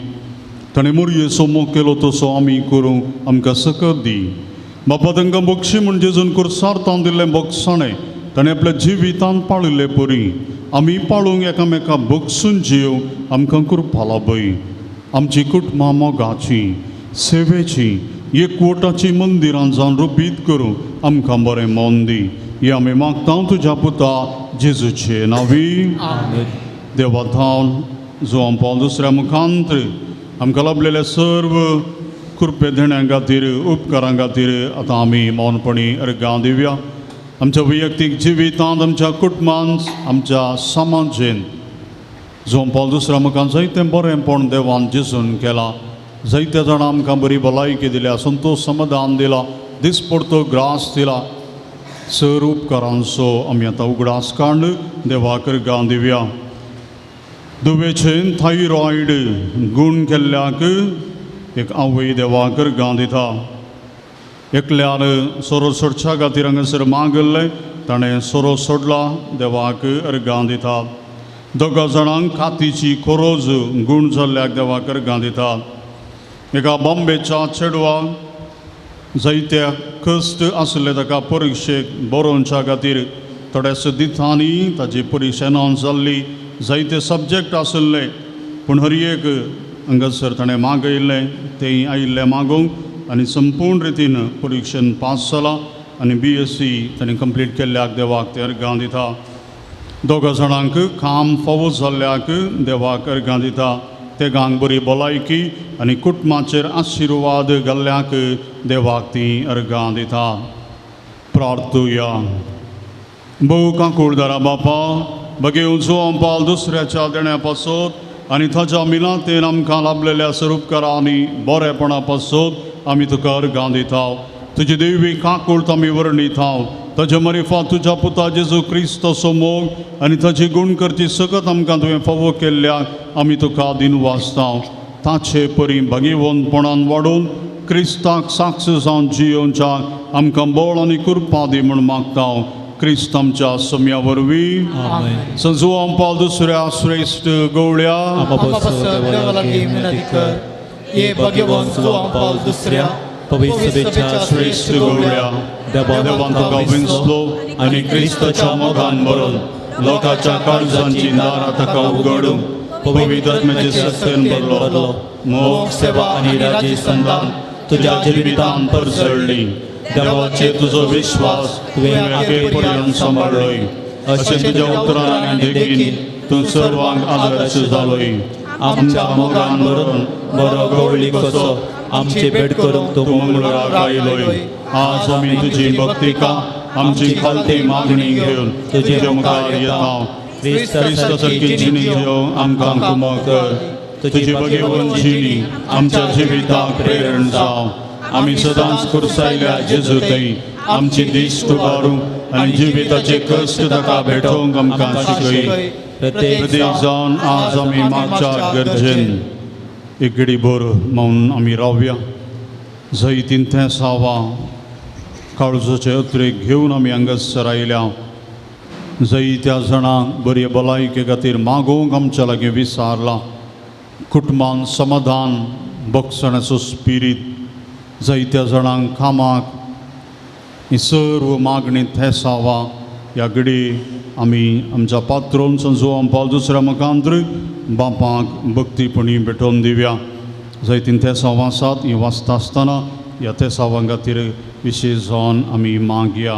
ताणें मोरयेचो मोग केलो तसो आमी करूं आमकां सकत दी. बापा तांकां बक्षी म्हण जेजून कुर्सार तावन दिल्लें बक्षाणें ताणें आपल्या जिवितांत पाळिल्ले परी आमी पाळूंक एकामेका बक्षून जियोंक आमकां कृपा लाभय. आमची कुटुंबां मोगाची सेवेची एकवटाची मंदिरां जावन रुपीत करूं आमकां बरें मन दी. हें आमी मागता तुज्या पुता जेजूचे नांवी. देवा धावन जुवान पावल दुसऱ्या मुखांत आमकां लाभलेल्या सर्व कृपे देण्या खातीर उपकारां खातीर आतां आमी मौनपणी अर्घां दिवया. आमच्या वैयक्तीक जिवितांत, आमच्या कुटुंबांत, आमच्या समाजेंत जुवान पावल दुसऱ्या मुखान जायतें बरेंपण देवान जेजून केलां. जायत्या जाणां आमकां बरी भलायकी दिल्या, संतोश समाधान दिला, दिसपडतो ग्रास दिला. सर उपकारांचो आमी आतां उगडास काडून देवाक अर्घां दिवया. दुवेचेन थायरॉयड गूण केल्ल्याक एक आवय देवाक अर्घां दिता. एकल्यान सोरो सोडच्या खातीर हांगासर मागल्लें, ताणें सोरो सोडला, देवाक अर्घां दिता. दोगा जाणांक कातीची खोरोज गूण जाल्ल्याक देवाक अर्घां दिता. एका बॉम्बेच्या चेडवाक जायत्या कश्ट आसले ताका परिक्षेक बरोवच्या खातीर थोड्याच दिसांनी ताजी परिक्षा अनावन्स जाल्ली. जायते सब्जेक्ट आशिल्ले पूण हर एक हांगासर ताणें मागयल्लें तें आयिल्लें मागूंक आनी संपूर्ण रितीन परिक्षेन पास जाला आनी BSc ताणें कंप्लीट केल्ल्याक देवाक ते अर्घां दिता. दोगा जाणांक काम फावो जाल्ल्याक देवाक अर्घां दिता. तेगांक बरी भलायकी आनी कुटुंबाचेर आशिर्वाद घाल्ल्याक देवाक ती अर्घां दिता. प्रार्थुया. भोव काकुळदारा बापा बगे जुवान पावल दुसऱ्याच्या देण्या पासत आनी ताच्या मिलातेन आमकां लाभलेल्या स्वरूपकारा आनी बरेपणा पासत आमी तुका अर्घां दिता. तुजी देवी काकुळत आमी वर्णिता. ताजे मरिफात तुज्या पुता जेजू क्रिस्ताचो मोग आनी ताजी गूण करची सकत आमकां तुवें फावो केल्ल्याक आमी तुका दिनवासता. ताचे परी भागीवंतपणान वाडून क्रिस्ताक साक्ष जावन जियोवच्याक आमकां बळ आनी कृपा दी म्हूण मागता. क्रिस्त आमच्या सम्या वरवीं. जुवान पावल दुसऱ्या श्रेश्ठ गवळ्या श्रेश्ठ गवळ्या देवान तुका विंचलो आनी क्रिस्ताच्या मोगान भरून लोकांच्या काळजांची दारां ताका उगडूंक पवित्र आत्म्याचे सत्तेन भरलो. मोग सेवा आनी राज्य संदान तुज्या जिवितान परजळ्ळी. देवाचेर तुजो विश्वास तुवें अखेर पर्यंत सांबाळ्ळोय. अशें तुज्या उतरान देखीन तूं सर्वांक आदर्श जालोय. आमच्या मोगान भरून बरो गवळी कसो आमची भेट करूंक तूं तूं मंगळूराक आयलोय. आज आमी तुजी भक्तिका आमची खालती मागणी घेवन तुजे मुखार येता. क्रिस्ता सारकी जिणी घेवन आमकां कुमक कर. तुजी भगेवन जिणी आमच्या जिविताक प्रेरण जावं. आमी सदांच कुर्सायल्या जेजू थंय आमची दिश्ट उबारूंक आनी जिविताचे कश्ट ताका भेटोवंक आमकां शिकय. प्रत्येक जावन आज आमी मागच्या गरजेन एक घडी भर मौन आमी रावया. जैतीन तें सावा काळजाचे अत्रेक घेवन आमी हांगासर आयल्या. जैत्या जाणांक बरी भलायके खातीर मागोवंक आमच्या लागीं विसारलां. कुटुंबान समाधान बक्षण्याचो स्पिरीत जायत्या जाणांक कामाक ही सर्व मागणी थेसावा. ह्या घडी आमी आमच्या पात्रोन जुवान पावल दुसऱ्या मुखांतर बापाक भक्तीपणी भेटोवन दिवया. जायतीन तेसांव आसात ही वाचता आसतना ह्या तेसांवां खातीर विशेश जावन आमी मागया.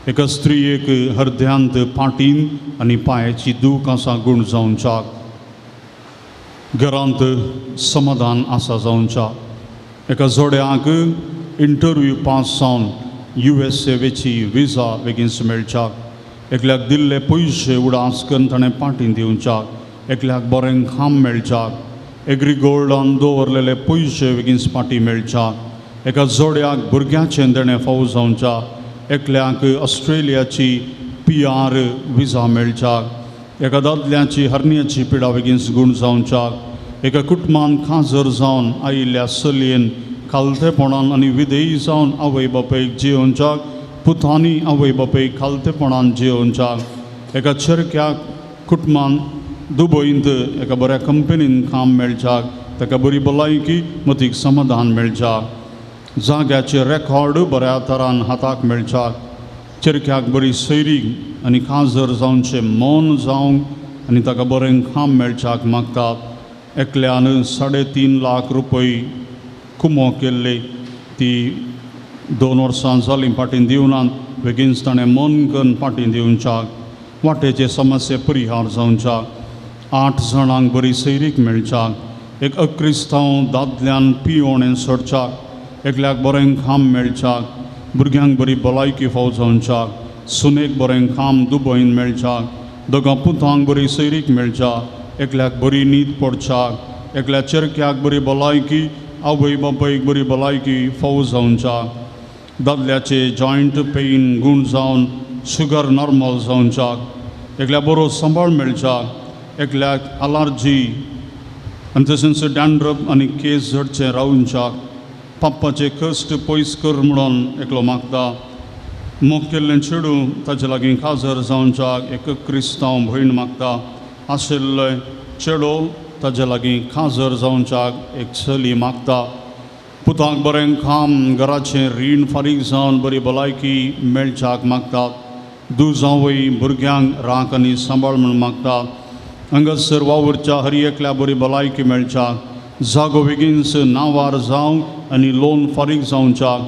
एका स्त्रियेक हरद्यांत पाटीन आनी पांयाची दूख आसा गूण जावच्याक, घरांत समाधान आसा जावच्याक. एका जोड्याक इंटरव्यू पास जावन USA वेची विजा बेगीन मेळच्याक. एकल्याक दिल्ले पयशे उडास करून ताणें पाटीन दिवच्याक. एकल्याक बरें काम मेळच्याक. एग्री गोल्डान दवरलेले पयशे बेगीन पाटी मेळच्याक. एका जोड्याक भुरग्याचें देणें फावो जावच्याक. एकल्याक ऑस्ट्रेलियाची पी आर विजा मेळच्याक, एका दादल्याची हरण्याची पिडा बेगीन गूण जावच्याक, एका कुटुंबान खाजर जावन आयिल्ल्या चलयेन खालतेपणान आनी विधेयी जावन आवय बापायक जियोवच्याक, पुतांनी आवय बापायक खालतेपणान जियोवच्याक, एका चरक्याक कुटुंबान दुबयंत एका बऱ्या कंपनीन काम मेळच्याक, ताका बरी भलायकी मतीक समाधान मेळच्याक, जाग्याचे रेकॉर्ड बऱ्या तरान हाताक मेळच्याक, चेरक्याक बरी सैरीक आनी काजर जावचें मन जावंक आनी ताका बरें काम मेळच्याक मागतात. एकल्यान 3.5 लाख रुपये कुमो केल्ले, ती 2 वर्सां जालीं फाटीं दिवनात, बेगीनच ताणें मन करून फाटीं दिवच्याक, वाटेचे समस्ये परिहार जावच्याक, 8 जाणांक बरी सैरीक मेळच्याक, एक अक्रिस्तांव दादल्यान पियोणें सोडच्याक, एकल्याक बरें काम मेळच्याक, भुरग्यांक बरी भलायकी फाव जावच्याक, सुनेक बरें काम दुबयन मेळच्याक, दोगां पुतांक बरी सैरीक मेळच्याक, एकल्याक बरी न्हीद पडच्याक, एकल्या चेरक्याक बरी भलायकी, आवय बापायक बरी भलायकी फाव जावच्याक, दादल्याचे जॉयंट पेन गूण जावन शुगर नॉर्मल जावच्याक, एकल्या बरो सांबाळ मेळच्याक, एकल्याक अलर्जी आनी तशेंच डॅन्ड्रफ आनी केस झडचें रावच्याक, पाप्पाचे कश्ट पयस कर म्हणून एकलो मागता. मोग केल्लें चेडूं ताचे लागीं काजर जावच्याक एक क्रिस्तांव भयण मागता. आशिल्लें चेडो ताजे लागीं काजर जावच्याक एक चली मागता. पुताक बरें काम, घराचें रीण फारीक जावन बरी भलायकी मेळच्याक मागतात. दुजावय भुरग्यांक राख आनी सांबाळ म्हूण मागतात. हांगासर वावुरच्या हर एकल्या बरी भलायकी मेळच्याक, जागो बेगीनच नांवार जावं आनी लोन फारीक जावच्याक,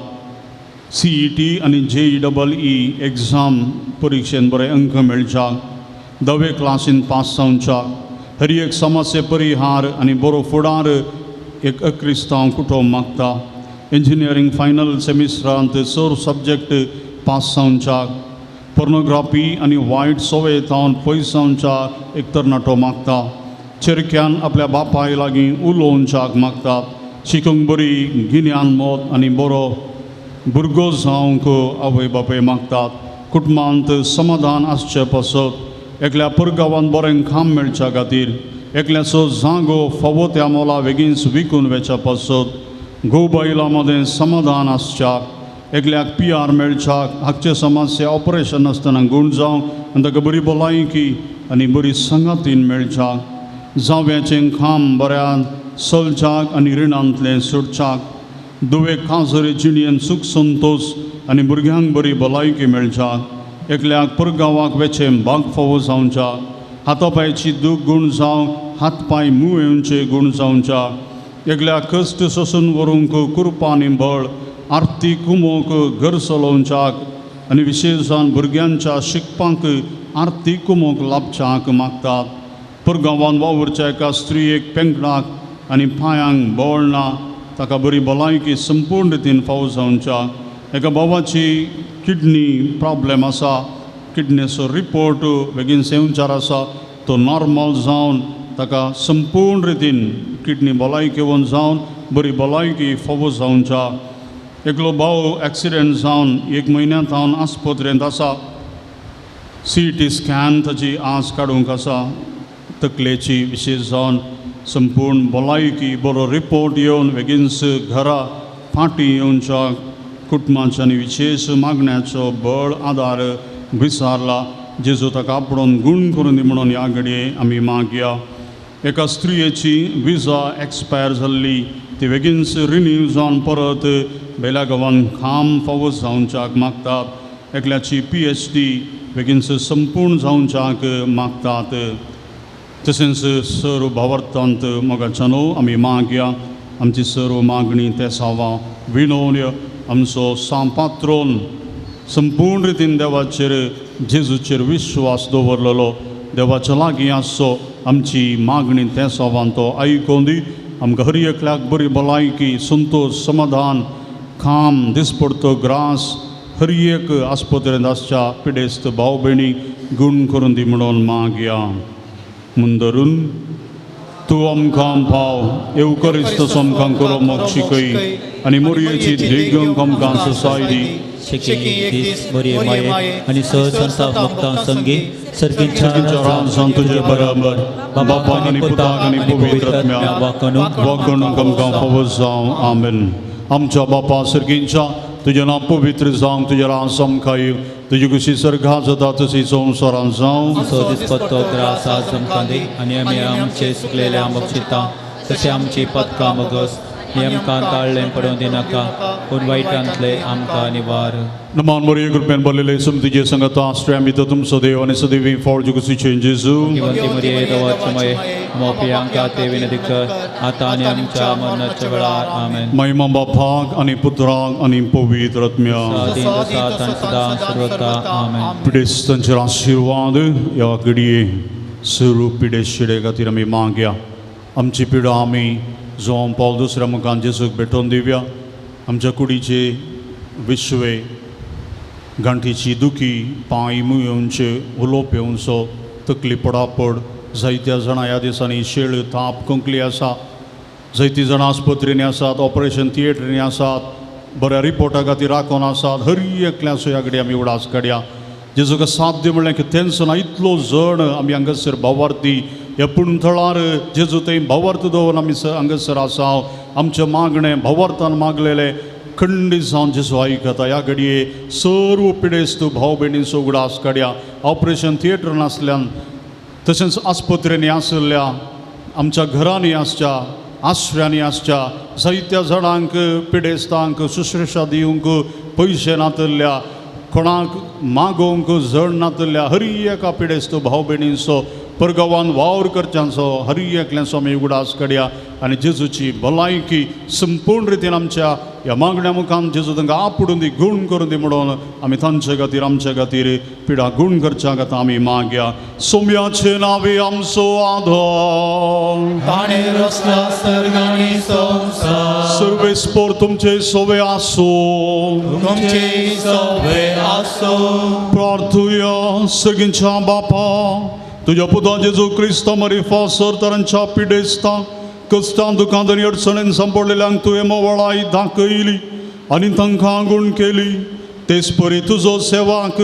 सीईटी आनी जेई डबल ई एग्जाम परिक्षेन बरे अंक मेळच्याक, धवे क्लासीन पास जावच्याक, हर एक समस्ये परिहार आनी बरो फुडार एक अक्रिस्तांव कुटुंब मागता. इंजिनियरींग फायनल सेमिस्टरांत चड सब्जेक्ट पास जावच्याक, पोर्नोग्राफी आनी वायट संवय जावन पयस जावच्याक एक तरणाटो मागता. चेरक्यान आपल्या बापाय लागीं उलोवच्याक मागता. शिकूंक बरी गिन्यान मत आनी बरो भुरगो जावंक आवय बापूय मागतात. कुटुंबांत समाधान आसचें पासत, एकल्या परगांवांत बरें काम मेळच्या खातीर, एकल्याचो जागो फावो त्या मोला बेगीनच विकून वेच्या पासत, घोव बायलां मदें समाधान आसच्याक, एकल्याक पी आर मेळच्याक, हागचे समस्या ऑपरेशन आसतना गूण जावं आनी ताका बरी भलायकी आनी बरी संगातीन मेळच्याक, जाव्याचें काम बऱ्या चलच्याक आनी रिणांतलें सुटच्याक, दुवे काजरी जिणेन सूख संतोश आनी भुरग्यांक बरी भलायकी मेळच्याक, एकल्याक परगांवाक वेचें भाग फावो जावच्याक, हाता पांयची दूख गूण जावं, हात पांय मूव येवचे गूण जावच्याक, एकल्याक कश्ट सोसून व्हरूंक कुरपा आनी बळ, आर्थीक कुमोक घर चलोवच्याक आनी विशेश जावन भुरग्यांच्या शिकपाक आर्थीक कुमोक लाभच्याक मागतात. परगांवान वावुरच्या एका स्त्रियेक पेंकडाक आनी पांयांक बळ ना, ताका बरी भलायकी संपूर्ण रितीन फावो जावच्याक. एका भावाची किडनी प्रॉब्लेम आसा, किडनीचो रिपोर्ट बेगीन सेवचार आसा, तो नॉर्मल जावन ताका संपूर्ण रितीन किडनी भलायकी जावन बरी भलायकी फावो जावच्याक. एकलो भाव एक्सिडेंट जावन एक म्हयन्या थावन आस्पत्रेंत आसा, सीटी स्कॅन ताची आज काडूंक आसा, तकलेची विशेश जावन संपूर्ण भलायकी बरो रिपोर्ट येवन बेगीनच घरा फाटीं येवच्या कुटुंबाच्या आनी विशेश मागण्याचो बळ आदार विचारला. जेजू ताका आपणून गूण करून दी म्हणून ह्या घडये आमी मागया. एका स्त्रियेची विजा एक्सपायर जाल्ली, ती बेगीनच रिन्यू जावन परत बेल्या गांवान काम फावो जावच्याक मागतात. एकल्याची पीएचडी बेगीनच संपूर्ण जावच्याक मागतात. तशेंच सर्व भावार्थांत मोगाच्यानो आमी मागया. आमची सर्व मागणी ते सावा विनवण्यो आमचो सांपात्रोन संपूर्ण रितीन देवाचेर जेजूचेर विश्वास दवरलेलो देवाच्या लागीं आसचो. आमची मागणी ते सवान तो आयकोन दी. आमकां हर एकल्याक बरी भलायकी, संतोश, समाधान, काम, दिसपडतो ग्रास हर एक आस्पत्रेंत आसच्या पिडेस्त भाव भयणी गुण करून दी म्हणून मागया. मुंदरून. तूं आमकां पाव येवकरिस्त आमकां करो शिकय आनी मोरयेची देग घेवंक आमकां ससाय दी. शेकी एक दीस मोरये माये आनी सहसंता मुक्तां संगी सर्गींच्या राजान तुजे बराबर बापाक आनी पुताक आनी पवित्र आत्म्याक वागणूक आमकां फावो जावं. आमेन. आमच्या बापा सर्गींच्या तुजें नांव पवित्र जावं, तुजें राज आमकां येवं, तुजी कुशी सर्गां जाता तशी संवसारांत जावं. आमचो दिसपट्टो ग्रास आज आमकां दी आनी आमी आमचे चुकलेले बक्षिता तशें आमची पदकां मगस आनी आमकां ताळ्ळें पडोवं दिनाका पूण वायटांतले आमकां निवार. नमान मोरये कृपेन भरलेले सुमतीचे संगता आश्रय भितर तुमचो देव आनी सदैवी फळ जुकुसीचे जेजू. जिवंती मोरये देवाचे माये मोपयांका ते विनंती कर आतां आनी आमच्या मरणाच्या वेळार. आमेन. महिमा बापाक आनी पुत्राक आनी पवित्र आत्म्याक. सदां सर्वता. आमेन. पिडेस्तांचेर आशिर्वाद ह्या घडये सर्व पिडेशिडे खातीर आमी मागया. आमची पिडा आमी जों पावल दुसऱ्या मुखान जेजूक भेटोवन दिवया. आमच्या कुडीचे विश्वे गांठीची दुखी पांय मुयेवचे उलोवप येवचो तकली पडापड जायत्या जाणां ह्या दिसांनी शेळ ताप खोंकली आसा. जायतीं जाणां आस्पत्रेंनी आसात, ऑपरेशन थिएटरींनी आसात, बऱ्या रिपोर्टा खातीर राखून आसात. हर एकल्याचो ह्या घडये आमी उडास काडया. जेजूक साध्य म्हणलें की तेन्ना इतलो जण आमी हांगासर भावार्थी ह्या पूण थळार जेजू थंय भावार्थ दवरून आमी हांगासर आसा. आमचें मागणें भावार्थान मागलेलें खंडीत जावन जेजू आयकता. ह्या घडये सर्व पिडेस्त भाव भयणींचो उगडास काडया. ऑपरेशन थिएटर नासल्यान तशेंच आस्पत्रेंनी आशिल्ल्या आमच्या घरांनी आसच्या आश्र्यांनी आसच्या जायत्या जाणांक पिडेस्तांक शुश्रूषा दिवंक पयशे नातल्ल्या कोणाक मागोवंक जण नातल्ल्या हर एका पिडेस्त भाव भयणींचो परगांवान वावर करच्यांचो हर एकल्यांचो आमी उगडास काडया आनी जेजूची भलायकी संपूर्ण रितीन आमच्या ह्या मागण्या मुखान जेजू तांकां आपुडून दी गूण करून दी म्हणून आमी तांचे खातीर आमच्या खातीर पिडा गूण करच्या खातीर आमी मागया. सोम्याचे नावे आमचो आधार ताणें रचला सर्ग आनी संवसार. सर्वेस्पोर तुमचे सोवे आसो. तुमचे सोवे आसो. प्रार्थुया. सगळ्यांच्या बापा तुज्या पुता जेजू क्रिस्ता मरिफा सर तरांच्या पिडेस्ता कश्टां दुखांत आनी अडचणेन सांपडलेल्यांक तुवें मोवळाय दाखयली आनी तांकां गूण केली. तेच परी तुजो सेवाक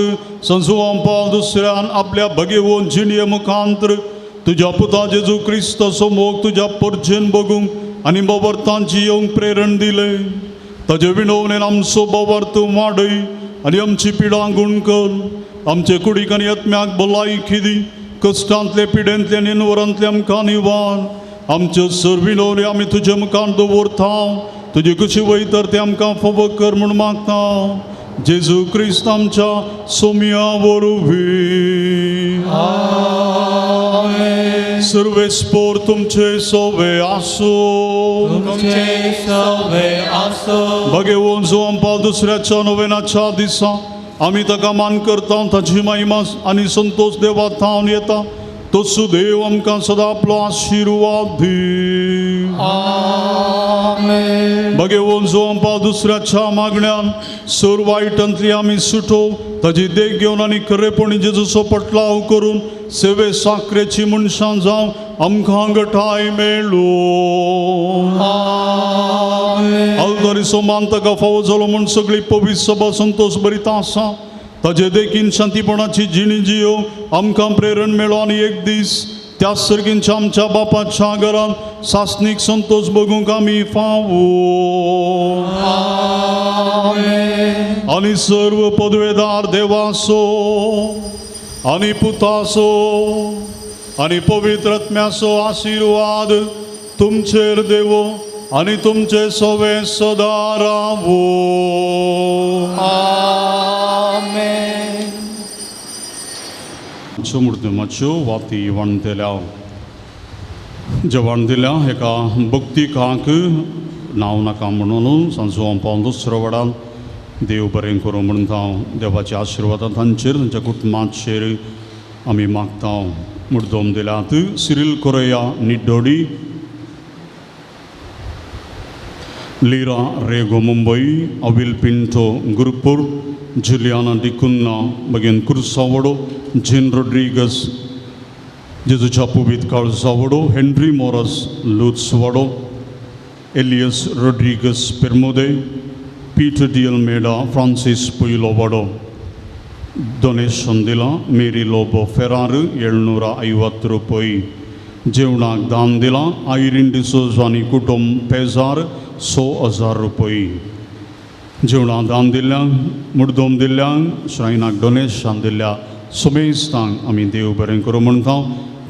संजुवां पावल दुसऱ्यान आपल्या भगेवन जिणये मुखांतर तुज्या पुता जेजू क्रिस्ताचो मोग तुज्या परजेन बगूंक आनी बवर्थान जियोवंक प्रेरण दिलें. ताजे विणवणेन आमचो बवर्त वाडय आनी आमची पिडां गूण कर. आमचे कुडीक आनी आत्म्याक भलायकी दी. कश्टांतले पिडेंतले आनी निवरांतले आमकां निवार. आमच्यो सर्व विनवण्यो आमी तुजे मुखार दवरता. तुजी कुशी वयतर ते आमकां फावो कर म्हूण मागता. जेजू क्रिस्त आमच्या सोम्या वरवीं. सर्वेस्पोर तुमचे सोवे आसो. तुमचे सोवे आसो. भगेवन जुवांपाल दुसऱ्याच्या नोवेनाच्या दिसा आमी ताका मान करता. ताची महिमा आनी संतोष देवा थावन येता. तो सुदेव आमकां सदां आपलो आशिर्वाद दी. भगेवन जुवांपाल दुसऱ्याच्या मागण्यान सर वायटांतली आमी सुटो ताजी देख घेवन आनी खरेपणी जेजूचो पटलाव करून सेवे साकरेची मनशां जावं आमकां गठाय मेळो. आल्दारीचो मान ताका फावो जालो म्हूण सगळी पवित्र सभा संतोष भरीत आसा. ताजे देखीन शांतीपणाची जिणी जियो आमकां प्रेरण मेळो आनी एक दीस त्या सर्गींच्या आमच्या बापाच्या घरान सासणीक संतोष बगूंक आमी फावो. आनी सर्व पदवेदार देवासो आनी पुतासो आनी पवित्र आत्म्याचो आशिर्वाद तुमचेर देवो आनी तुमचे सोवे सदां रावो. आमेन. मुर्दमाच्यो वाती वाणतेल्या जेवण दिल्या एका भक्तिकाक नांव नाका म्हणून सांजो पावन दुसरो वडान देव बरें करूं म्हणटा. देवाच्या आशिर्वादान तांचेर तांच्या कुटुंबाचेर आमी मागता. मुर्दम दिल्यात Cyril Correa Niddodi, Lira Rego Mumbai, Avil Pinto Gurupur, Juliana D'Cunha बगेन कुर्सावडो, जेन रोड्रिगस जेजूच्या पुबीत काळजा वडो, हेनरी मोरस लुत्स वडो, Elias Rodrigues Permude, Peter D Almeida, Francis Puylo वडो. डोनेशन दिलां मेरी लोबो फेरार 750 रुपये. जेवणाक दान दिलां आयरीन डिसोज आनी कुटुंब पेजार 6000 रुपये. जेवणाक दान दिल्ल्यांक, मुडदोम दिल्ल्यांक, श्रायनाक डोनेशन दिल्ल्या सुमेस्तांक आमी देव बरें करूं म्हणटा.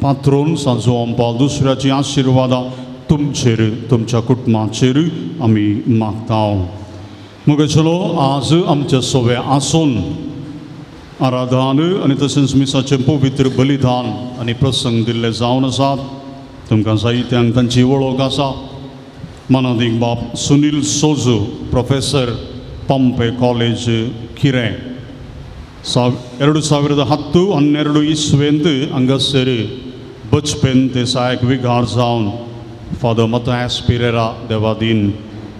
पात्रोन सांजो अंपाल दुसऱ्याची आशिर्वादां तुमचेर, तुमच्या कुटुंबाचेर आमी मागता. मग चलो आज आमच्या सवे आसून आराधन आनी तशेंच मिसाचें पवित्र बलिदान आनी प्रसंग दिल्ले जावन आसात. तुमकां जायत्यांक तांची वळख आसा. मानादीक बाब सुनील सोजू, प्रोफेसर, पंपे कॉलेज, किरें. 2010-12 इस्वेंत हांगासर बचपेन ते सहायक विगार जावन फादर मतायस पिरेरा देवादीन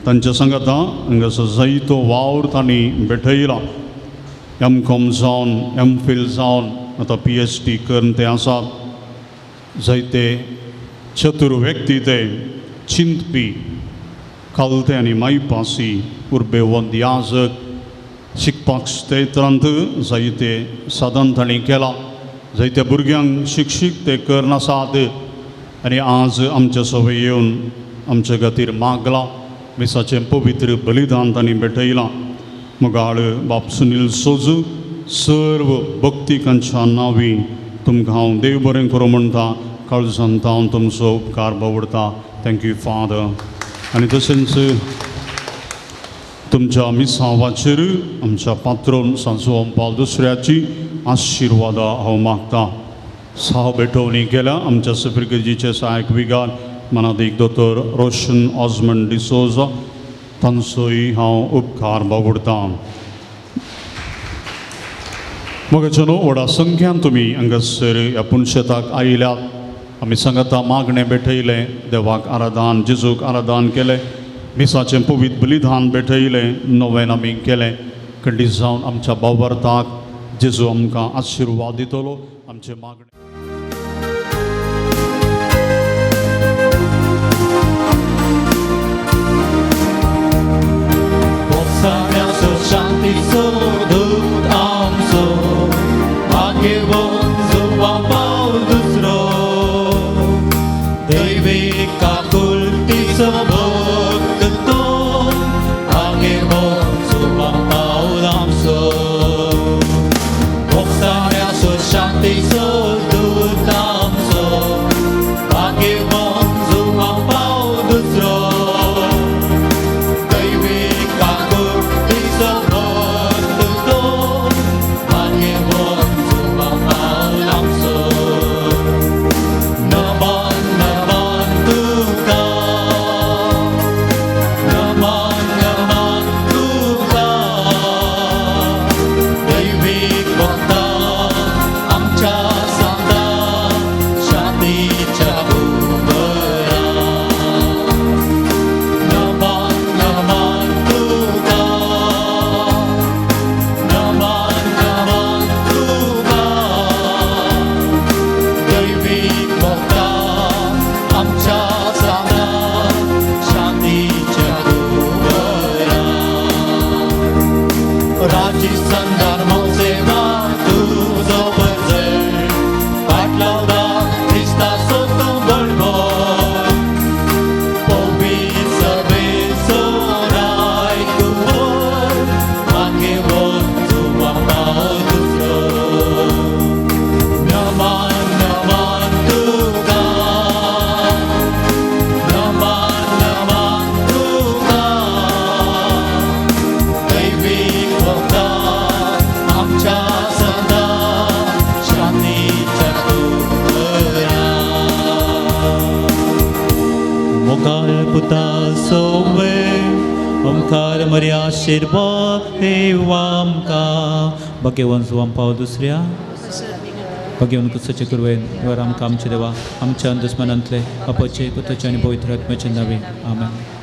तांच्या सांगाता हांगासर जायतो वावर तांणी भेटयला. एम कॉम जावन, एम फिल जावन, आतां PhD करून ते आसात. जायते चतुर व्यक्ती ते, चिंतपी, खालते आनी मायपासी, उर्बेवंत याजक, शिकपाक क्षेत्रांत जायते साधन तांणी केलां. जायत्या भुरग्यांक शिक्षीक ते करून आसात आनी आज आमच्या सवय येवन आमच्या खातीर मागलां. मिसाचें पवित्र बलिदान तांणी भेटयलां. मोगाळ बाब सुनील सोजू, सर्व भक्तिकांच्या नांवी तुमकां हांव देव बरें करूं म्हणटा. काळजांत हांव तुमचो उपकार बावडटा. Thank you father. आनी तशेंच तुमच्या मिसावाचेर आमच्या पात्रोन सांजो अंपाल दुसऱ्याची आशिर्वादां हांव मागता. साव भेटवणी केल्या आमच्या सफिरगजीचे सहायक विगार मनादीक दोतोर रोशन ऑजमंड डिसोजा, तांचोय हांव उपकार बावडटा. मगजनो व्हडा संख्यान तुमी हांगासर ह्या पुनशेताक आयल्यात. आमी सांगाता मागणें भेटयलें, देवाक आराधन, जेजूक आराधन केलें, मिसाचें पवित्र बलिदान भेटयलें, नवें आमी केलें. खंडीत जावन आमच्या बावर्थाक जेजू आमकां आशिर्वाद दितलो. आमचें मागणें शांतीचो दूत आमचो भाग्यवंत जुवां पावल दुसरो, दैवीक काकुळटीचो भक्त तो भाग्यवंत जुवां पावल आमचो. मोगसाण्याचो शांतीचो दूत आमचो भाग्यवंत जुवां पावल दुसरो, दैवीक काकुळटीचो भक्त तो भाग्यवंत जुवां पावल आमचो. नमन नमन तुका, नमन नमन तुका, दैवीक भक्ता आमच्या सांगता शांतीच्या उबरा. नमन नमन तुका, नमन नमन तुका, दैवीक भक्ता आमच्या सांगता शांतीच्या उबरा. राजी संदान मोसेवा तुजो बजर पाटलावदा क्रिस्ताचो तूं बळबळ, पवित्र सभेचो राय कुंवर भाग्यवंत जुवां पावल दुसरो. नमन नमन तुका, नमन नमन तुका, दैवीक भक्ता आमच्या सदा शांतीच्या उबरा. मोगाळ पुता सोवे ओंकार मरी आशिर्वाद देवा आमकां. भाग्यवंत जुवां पावल दुसऱ्या, भाग्यवंत कुसाचे कुरवेन वर आमकां आमचे देवा आमच्या दुस्मनांतले अपाचे पुताचे आनी पवित्र आत्म्याचे नावे. आमेन.